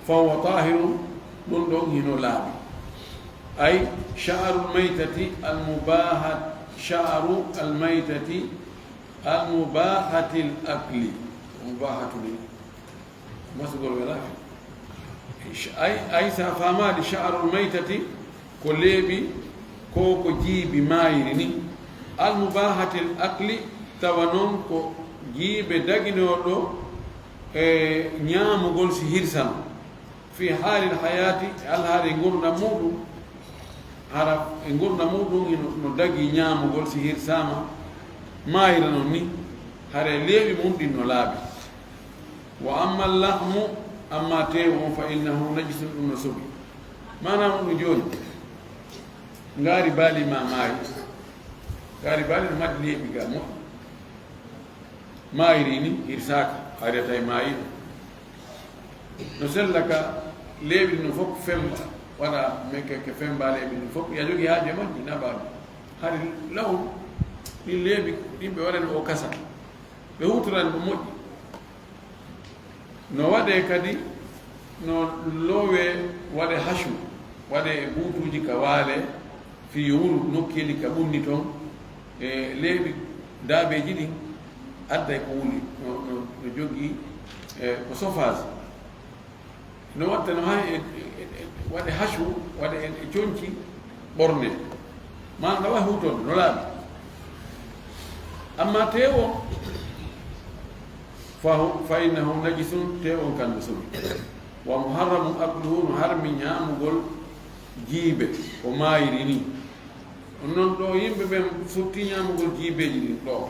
fa huwa tahirun, ɗun ɗon hino laaɓi. Ay, sha'rul maytati al mubahat, sha'ru al maytati al mubahatil akli. Mubahatu ni. Masugol wela. Ay, ay, sa faamaali sha'rul maytati, ko leeɓi, ko, ko jiibi maayiri ni. Al mubahatil akli, tawa non ko jiibe daginooɗo e ñaamugol si hirsano. Fi haalil hayaati, e alhaali ngurndan muɗun, hara e ngurndan muɗun hino, no dagi ñaamugol si hirsaama, maayira non ni, hara e leeɓi mun ɗin no laaɓi. Wa amma lahmu, amma teewu on, fa innahu najisun, ɗun no soɓi. Maanaa mun ɗun jooni, ngaari baali maa maayi, ngaari baali no mari leeɓi ga moƴƴi. Maayri ni hirsaaka, hayrata e maayiiɗo. No sella ka leeɓi no fof femba, waɗa meke ke femba leeɓi no fof, ya jogi haaje majji naɓaaɓe. Hari law ɗin leeɓi ɗin ɓe waɗani o kasa. Ɓe hutorani ɗum moƴƴi. No waɗee kadi, no loowee waɗee hachu, waɗee e buutuuji ka waalee, fii yo wuro nokkeeli ka ɓunni ton, e leeɓi daabeeji ɗin, adday ko wuli, no, no, no jogii, e, ko sofaasi. No watta no hay e, e, e, waɗee hachu, waɗee e, e conci, ɓornee. Maanaam no wayi huutorde, no laaɓi. Amma teewo, fa hu-, fa innahu najisun, teewo on kan no soɓi. Wa muharramun akluhu, no harmi ñaamugol jiibe, ko maayri ni. On non ɗo yimɓe ɓen futti ñaamugol jiibeeji ɗin ɗo.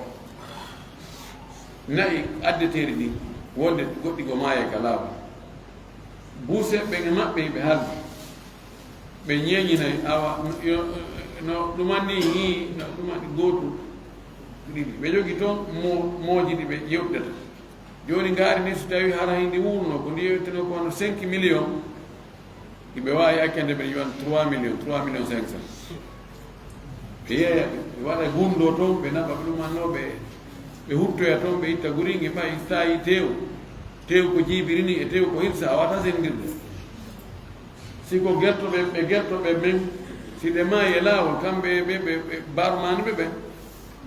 Na'i addeteeri ɗin, wonde goɗɗi go maayay ka laawol. Buuse ɓen e maɓɓe ɓe haldi. Ɓe ñeeñinay, awa, no, yo, no ɗumanni hii, no ɗumanni gootu, ɗiɗi. Ɓe jogi ton mo-, mooji ɗi ɓe yewtata. Jooni ngaari ni, so tawi hara hindi wuurno, ko ndi yewtino ko hono cinq millions, ɓe waawi accande ɓe yowan trois millions, trois millions cinq cents. Ɓe yeeya, ɓe waɗa gunndoo toon, ɓe naɓa ɓe ɗumanno, ɓe, ɓe huttoya toon, ɓe itta guriŋe, ɓay saayi teew. Teew ko jiibiri ni, e teew ko hirsa, a wata senndirde. Si ko gertoɓe, ɓe gertoɓe men, si ɓe maayi e laawol, kamɓe ɓe, ɓe, ɓe barmaani ɓe ɓen,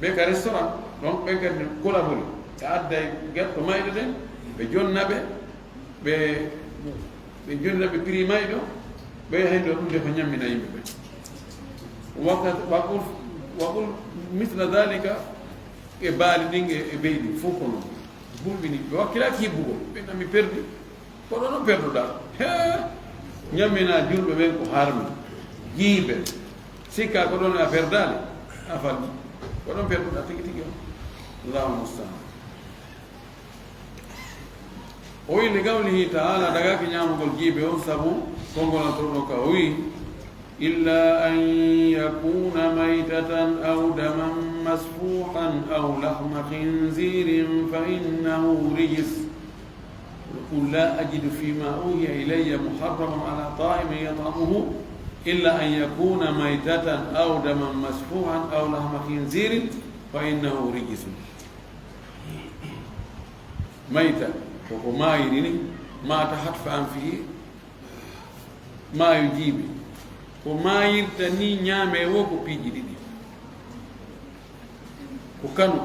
ɓe ka restaurant, donc ɓen kadi ne collaboré. Ɓe adday gerto mayɗo ɗen, ɓe jonna ɓe, ɓe, ɓe jonna ɓe prix mayɗo, ɓe yaha ɗo ɗum de ko ñammina yimɓe ɓen. Wakkat-, waqul, waqul misla dhalika, e baali ɗin e, e beyi ɗin, fof ko non. Hulɓini, ɓe wakkilaaki hibbugol, ɓe nami perdi. Ko ɗon on perduɗaa. Hee! Ñamminaa julɓe ɓen ko harmi. Jiibe. Sikkaa ko ɗon a perdaali. A falmi. Ko ɗon perduɗaa tigi tigi on. Allahu musta'an. O wi li qawlihi ta'ala, dagaaki ñaamugol jiibe on sabu konngol an torɗo ka o wi, إلا أن يكون ميتة أو دما مسفوحا أو لحم خنزير فإنه رجس. قل لا أجد فيما أوحي إلي محرما على طاعم يطعمه إلا أن يكون ميتة أو دما مسفوحا أو لحم خنزير فإنه رجس. Mayta, ko ko maayiri ni, mata hatfa an fii, maayo jiibi. Ko maayirta ni ñaamee wo ko piiji ɗiɗi. Ko kanu,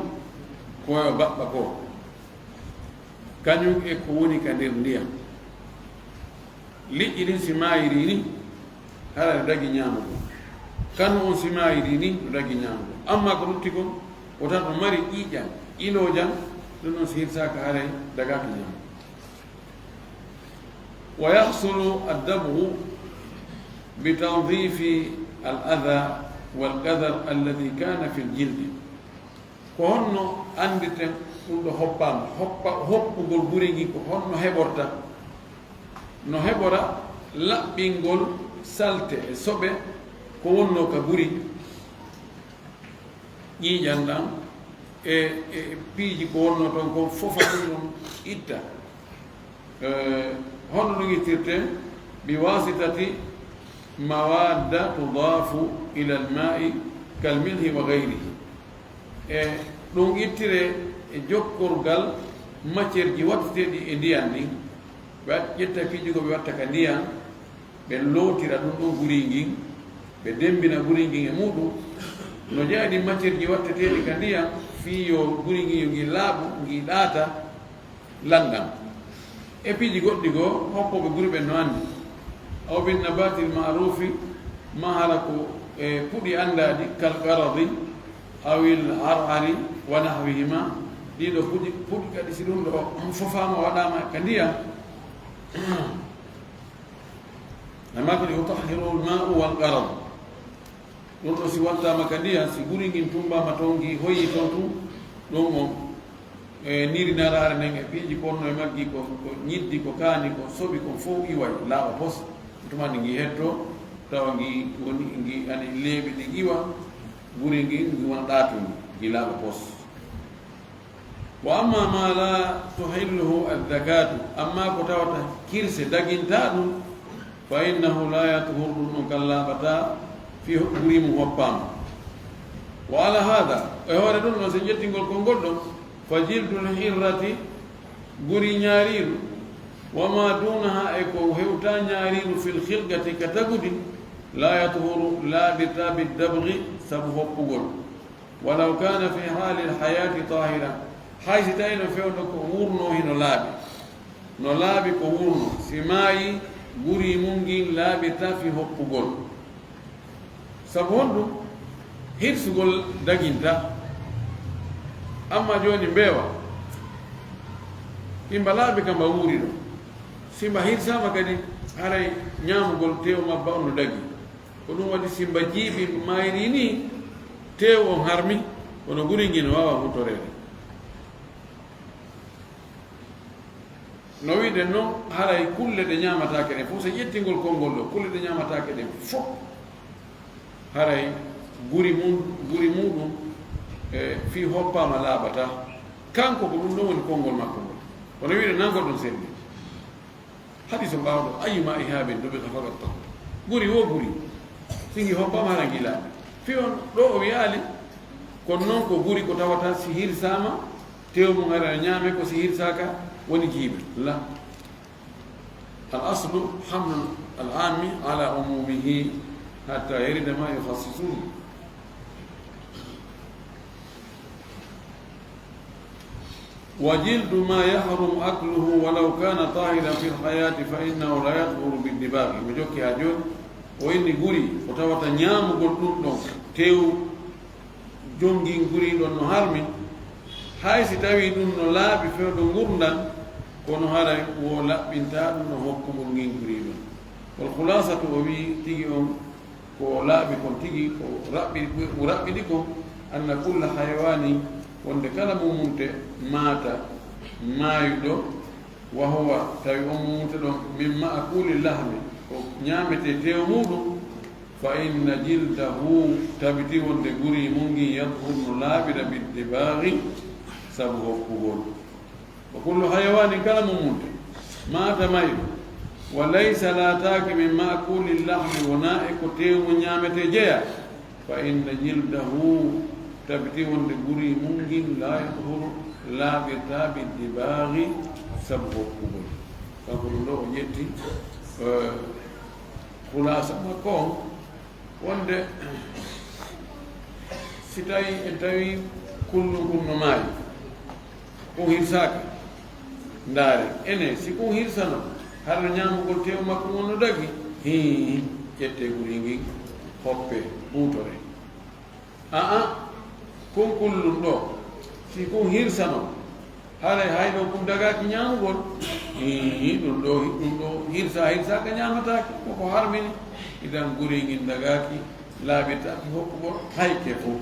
ko yo baɓɓa ko. Kañum e ko woni ka nder ndiyam. Liƴƴi ɗin si maayiri ni, hara no dagi ñaamugo. Kanu on si maayiri ni, no dagi ñaamugo. Amma ko lutti kon, ko tan o mari ƴiiƴan, iloojan, ɗum ɗon si hirsaaka haray dagaaki ñaamugo. ويحصل الدبغ بتنظيف الأذى والقذر الذي كان في الجلد. Ko honno anndirten ɗum ɗo hoppaama? Hoppa-, hoppugol guri ngi ko honno heɓorta? No heɓora laɓɓingol salte e soɓe ko wonnoo ka guri, ƴiiƴan ɗan e, e piiji ko wonnoo toon ko fofa ɗum ɗon itta. Eh, hono ɗum ittirte? Bi wasitati mawadda tudafu ila alma'i kal milhi wa ghayrihi. E ɗum ittire e jokkorgal matière ji watteteeɗi e ndiyan ɗin. Ɓe wat-, ƴetta piiji ko ɓe watta ka ndiyan, ɓe lootira ɗum ɗon guri ngin, ɓe dembina guri ngin e muɗum. No jeyaa ɗin matière ji watteteeɗi ka ndiyan, fii yo guri ngin yo ngi laaɓu, ngi ɗaata, lanɗan. E piiji goɗɗi goo, hoppooɓe guri ɓen no anndi. Aw bin nabatil ma'rufi, maa hara ko e puɗi anndaaɗi, kal qaradi, awil ar'ari, wa nahwihima. Ɗiɗo puɗi, puɗi kadi si ɗum ɗo fofaama waɗaama ka ndiyan. Amma kadi yutahhiru al ma'u wal qarad. Ɗum ɗo si wattaama ka ndiyan, si guri ngin tummbaama toon, ngi hoyii toon tun, ɗum on, e niiri naraare nden e piiji ponno e maggi, ko, ko ñiddi, ko kaani, ko soɓi, kon fow iway, laaɓa pos. Tuma ndi ngi hettoo, tawa ngi woni, ngi ani leeɓi ɗin iwa, guri ngin, ngi wona ɗaatundi, ngi laaɓa pos. Wa amma ma la tuhilluhu azzakatu, amma ko tawata kirse daginta ɗum, fa innahu la yatuhur, ɗum ɗon kan laaɓata fi guri mum hoppaama. Wa ala hada, e hoore ɗum ɗon, so ƴettingol konngol ɗon, fa jildul hirrati, guri ñaariiru, wa ma dunaha, e ko hewta ñaariiru, fil khilqati, ka tagudi, la yatuhuru, laaɓirta, bid dabgi, sabu hoppugol. Walaw kana fi halil hayati tahira, hay si tawi no fewndo ko wurno hino laaɓi, no laaɓi ko wurno, si maayi, guri mum ngin laaɓirta fi hoppugol. Sabu honɗum? Hirsugol daginta. Amma jooni mbeewa, imba laaɓi ka mba wuuri ɗo. Si mba hirsaama kadi, haray ñaamugol teewu mabba on no dagi. Ko ɗum waɗi si mba jiiɓi mayri ni, teewu on harmi, kono guri ngin no waawa huutoreede. No wi'den non, haray kulle ɗe ñaamataake ɗen fof, so ƴettingol konngol ɗo, kulle ɗe ñaamataake ɗen fof, haray guri mum, guri muɗum, e, fii hoppaama laaɓata. Kanko ko ɗum ɗon woni konngol makko ngol. Kono wi'den nan ko ɗum selli. Hadiisu ɓaawɗo, ayyuma ihabin dubiha faqad tahur. Guri wo guri. Si ngi hoppaama, hara ngi laaɓi. Fii on ɗo o wi'aali, kono non ko guri ko tawata si hirsaama, teewu mum ara ñaame ko si hirsaaka woni jiiɓe. La. Al aslu hamlu al ammi ala umumihi hatta yarida ma yukhassisuhu. Wa jildu ma yahrumu akluhu walaw kana tahiran fil hayati fa innahu la yatahuru bid dibaghi. Mi jokki haa jooni, o inni guri ko tawata ñaamugol ɗum ɗon teewu jongin guri ɗon no harmi, hay si tawi ɗum no laaɓi fewndo ngurndan, kono haray wo laɓɓinta ɗum no hokkugol ngin guri ɗon. Wal khulasatu, o wi'i tigi on ko laaɓi kon tigi, ko raɓɓi, ko raɓɓiɗi kon, anna kulla hayawani, wonde kala mumunte maata, maayuɗo, wa huwa, tawi on mumunte ɗon, min ma'kuli lahmi, ko ñaametee teewu muɗum, fa inna jildahu, tabiti wonde guri mun ngin, yathur, no laaɓira, bid dibaghi, sabu hokkugol. Wa kullu hayawanin, kala mumunte, maata, mayɗo, wa laysa, laataaki, min ma'kuli lahmi, wonaa e ko teewu mun ñaametee jeyaa, fa inna jildahu, tabiti wonde guri mun ngin, laa yathuru, laaɓirtaa, bid dibaghi, sabu hokkugol. Kanko ɗum ɗo o ƴetti, eh, khulasa makko on, wonde si tawi en tawi kullun kun no maayi, kun hirsaaka, ndaare, ene, si kun hirsano, hara ñaamugol teewu makko ngon no dagi, hii, ƴette guri ngin, hoppe, huutore. Aa, kun kullun ɗo, si kun hirsano, haray hay ɗo kun dagaaki ñaamugol. Ii, ɗum ɗo, ɗum ɗo hirsa, hirsaaka ñaamataake, koko harmini. Idan guri ngin dagaaki, laaɓirtaaki hokkugol hay ke fof.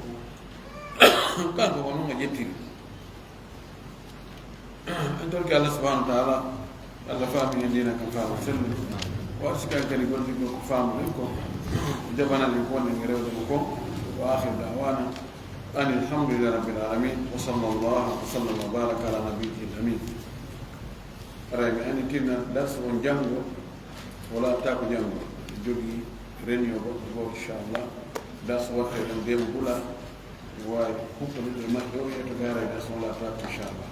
Kanko ko non o ƴettiri. En torki Allah subhanahu wa ta'ala, Allah faami en diina kan faamu sellu. O arsikan kadi gollirgol ko faamuɗen ko, jaɓanan en ko wonɗen e rewde mo kon. Wa akhiru da'wana anil hamdulillahi rabbil alamin. Wa sallallahu wa sallam wa baraka ala nabiyyil amin. Aray mi annitinna darsu on janngo, o laaɓtaako janngo. Jogii réunion goɗɗo goo, inchallah. Darsu waɗte ɗon Deema Bula. Mi waawi huɓɓude ɗo e maɓɓe o, yeeto gaara e darsu o laaɓtaako, inchallah.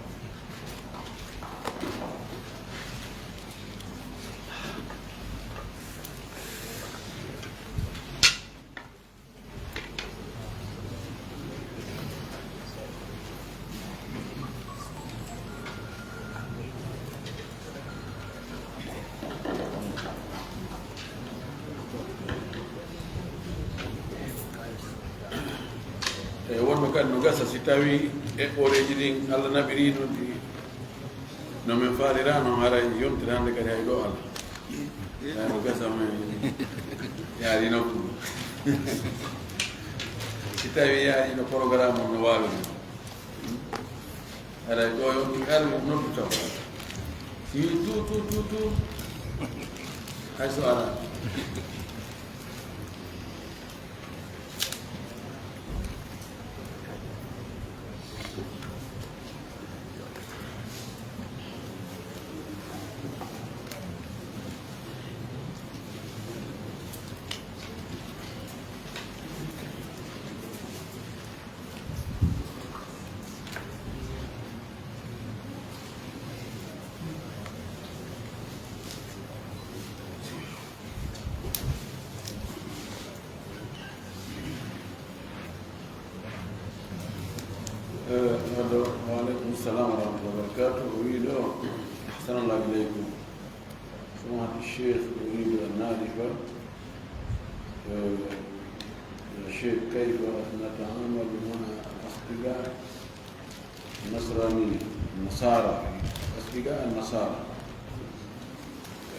E wonno kadi no gasa si tawi eɓɓoreeji ɗin Allah naɓiri no ɗi, no men faalira, no haray yontere hannde kadi hay ɗo Allah. Ay no gasa men yaari nokku. Si tawi yaari no programme on no waawiri. Haray ɗo yo ɗi ar noddu taw. Si wi tu, tu, tu, tu. Hay so alaa. السلام ورحمة الله وبركاته. أريد أحسن الله إليكم. سماحة الشيخ، أريد أن أعرف، آه، يا شيخ، كيف نتعامل مع الأصدقاء النصرانية، النصارى، أصدقاء النصارى،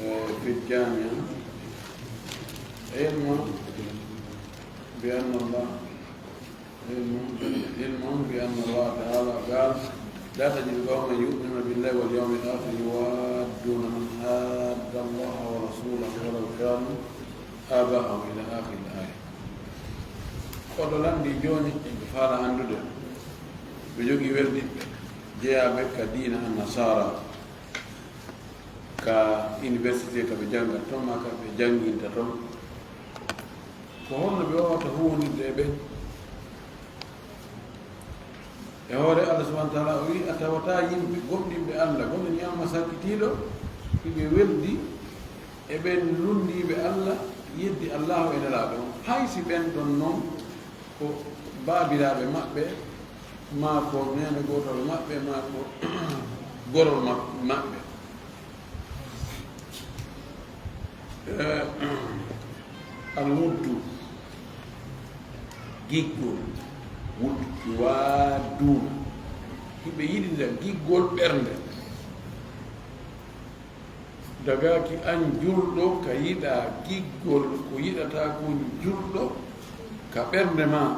آه، في الجامعة، علما بأن الله علم، علم بأن الله تعالى قال: "لا تجد قوما يؤمنون بالله واليوم الآخر يوادون من حاد الله ورسوله ولو كانوا آباءهم" إلى آخر الآية. Koɗo lanndi jooni, ɓe faala anndude, ɓe jogii weldiɓɓe jeyaaɓe ka diina Annasaara, ka université ka ɓe jannga ton, maa ka ɓe jannginta ton. Ko honno ɓe wawata huwondirde e ɓen? E hoore Allah subhanahu wa ta'ala o wi'i, a tawata yimɓe gomɗinɓe Allah, gomɗini amma sakkitiiɗo, hiɓe weldi e ɓen lunndiiɓe Allah, yeddi Allahu e Nelaaɗo on. Hay si ɓen ɗon non ko baabiraaɓe maɓɓe, maa ko neene gootol maɓɓe, maa ko gorol ma-, maɓɓe. Eh, al wuddu, giggol, wuddu, yuwaadduuna, hiɓe yiɗindira, giggol ɓernde. Dagaaki an julɗo ka yiɗa giggol ko yiɗata kon julɗo ka ɓernde ma.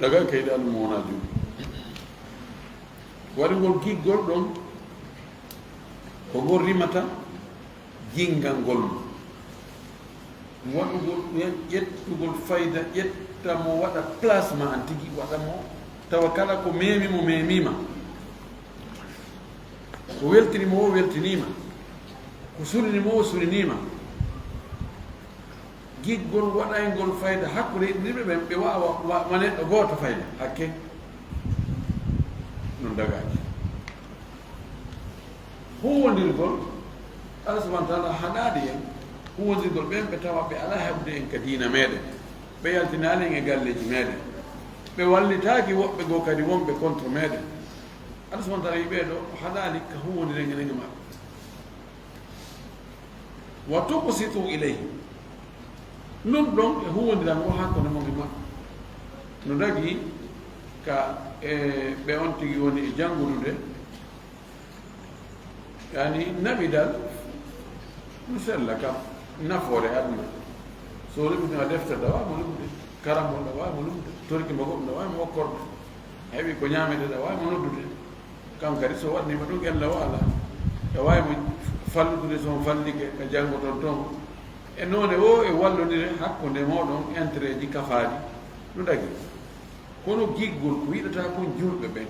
Dagaaki ka yiɗa ɗum mo wona julɗo. Waɗugol giggol ɗon, ko ngol rimata ginngal ngol ma. Waɗugol, ƴettugol fayda, ƴetta mo waɗa place ma an tigi, waɗa mo tawa kala ko memi mo memima. Ko weltini mo o weltinima. Ko sulini mo o sulinima. Giggol waɗayngol fayda hakkunde yiɗindirɓe ɓen, ɓe wawa wa, wa neɗɗo gooto fayda, hakke. Ɗum dagaaki. Huwwondirgol, Allah subhanahu wa ta'ala haɗaali en huwwondirgol ɓen ɓe tawa ɓe alaa heɓde en ka diina meɗen. Ɓe yaltinaali en e galleeji meɗen. Ɓe wallitaaki woɓɓe goo kadi wonɓe contre meɗen. Allah subhanahu wa ta'ala wi'i ɓee ɗoo o haɗaali ka huwwondiren enen e maɓɓe. Wa tuqsitu ilayhi. Ɗum ɗon e huwwondiral ngol hakkunde mon e maɓɓe. No dagii ka e ɓe on tigi woni e janngudude, yani naɓidal no sella kam nafoore aduna. So o liɓude ma deftere, ɗa waawi mo liɓude, karamol ɗa waawi mo liɓude, torki mo goɗɗum ɗa waawi mo hokkorde. A heɓi ko ñaametee ɗa waawi mo noddude. Kam kadi so waɗniima ɗum ella o alaa. E waawi mo fallude so on fallike ka janngoton ton. E noone o e wallondire hakkunde mooɗon intérêt ji kafaaɗi no dagii. Kono giggol ko yiɗata kon julɓe ɓen.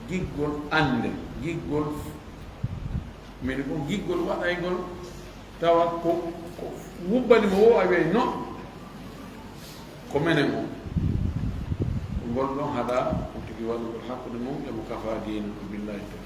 Giggol annde, giggol min kon giggol waɗaygol tawa ko, ko wubbani mo o a wiyay no ko menen o. Ko ngol ɗon haɗa on tigi waɗugol hakkunde mum e mo kafa diina ɗum. Billahi tawfiq.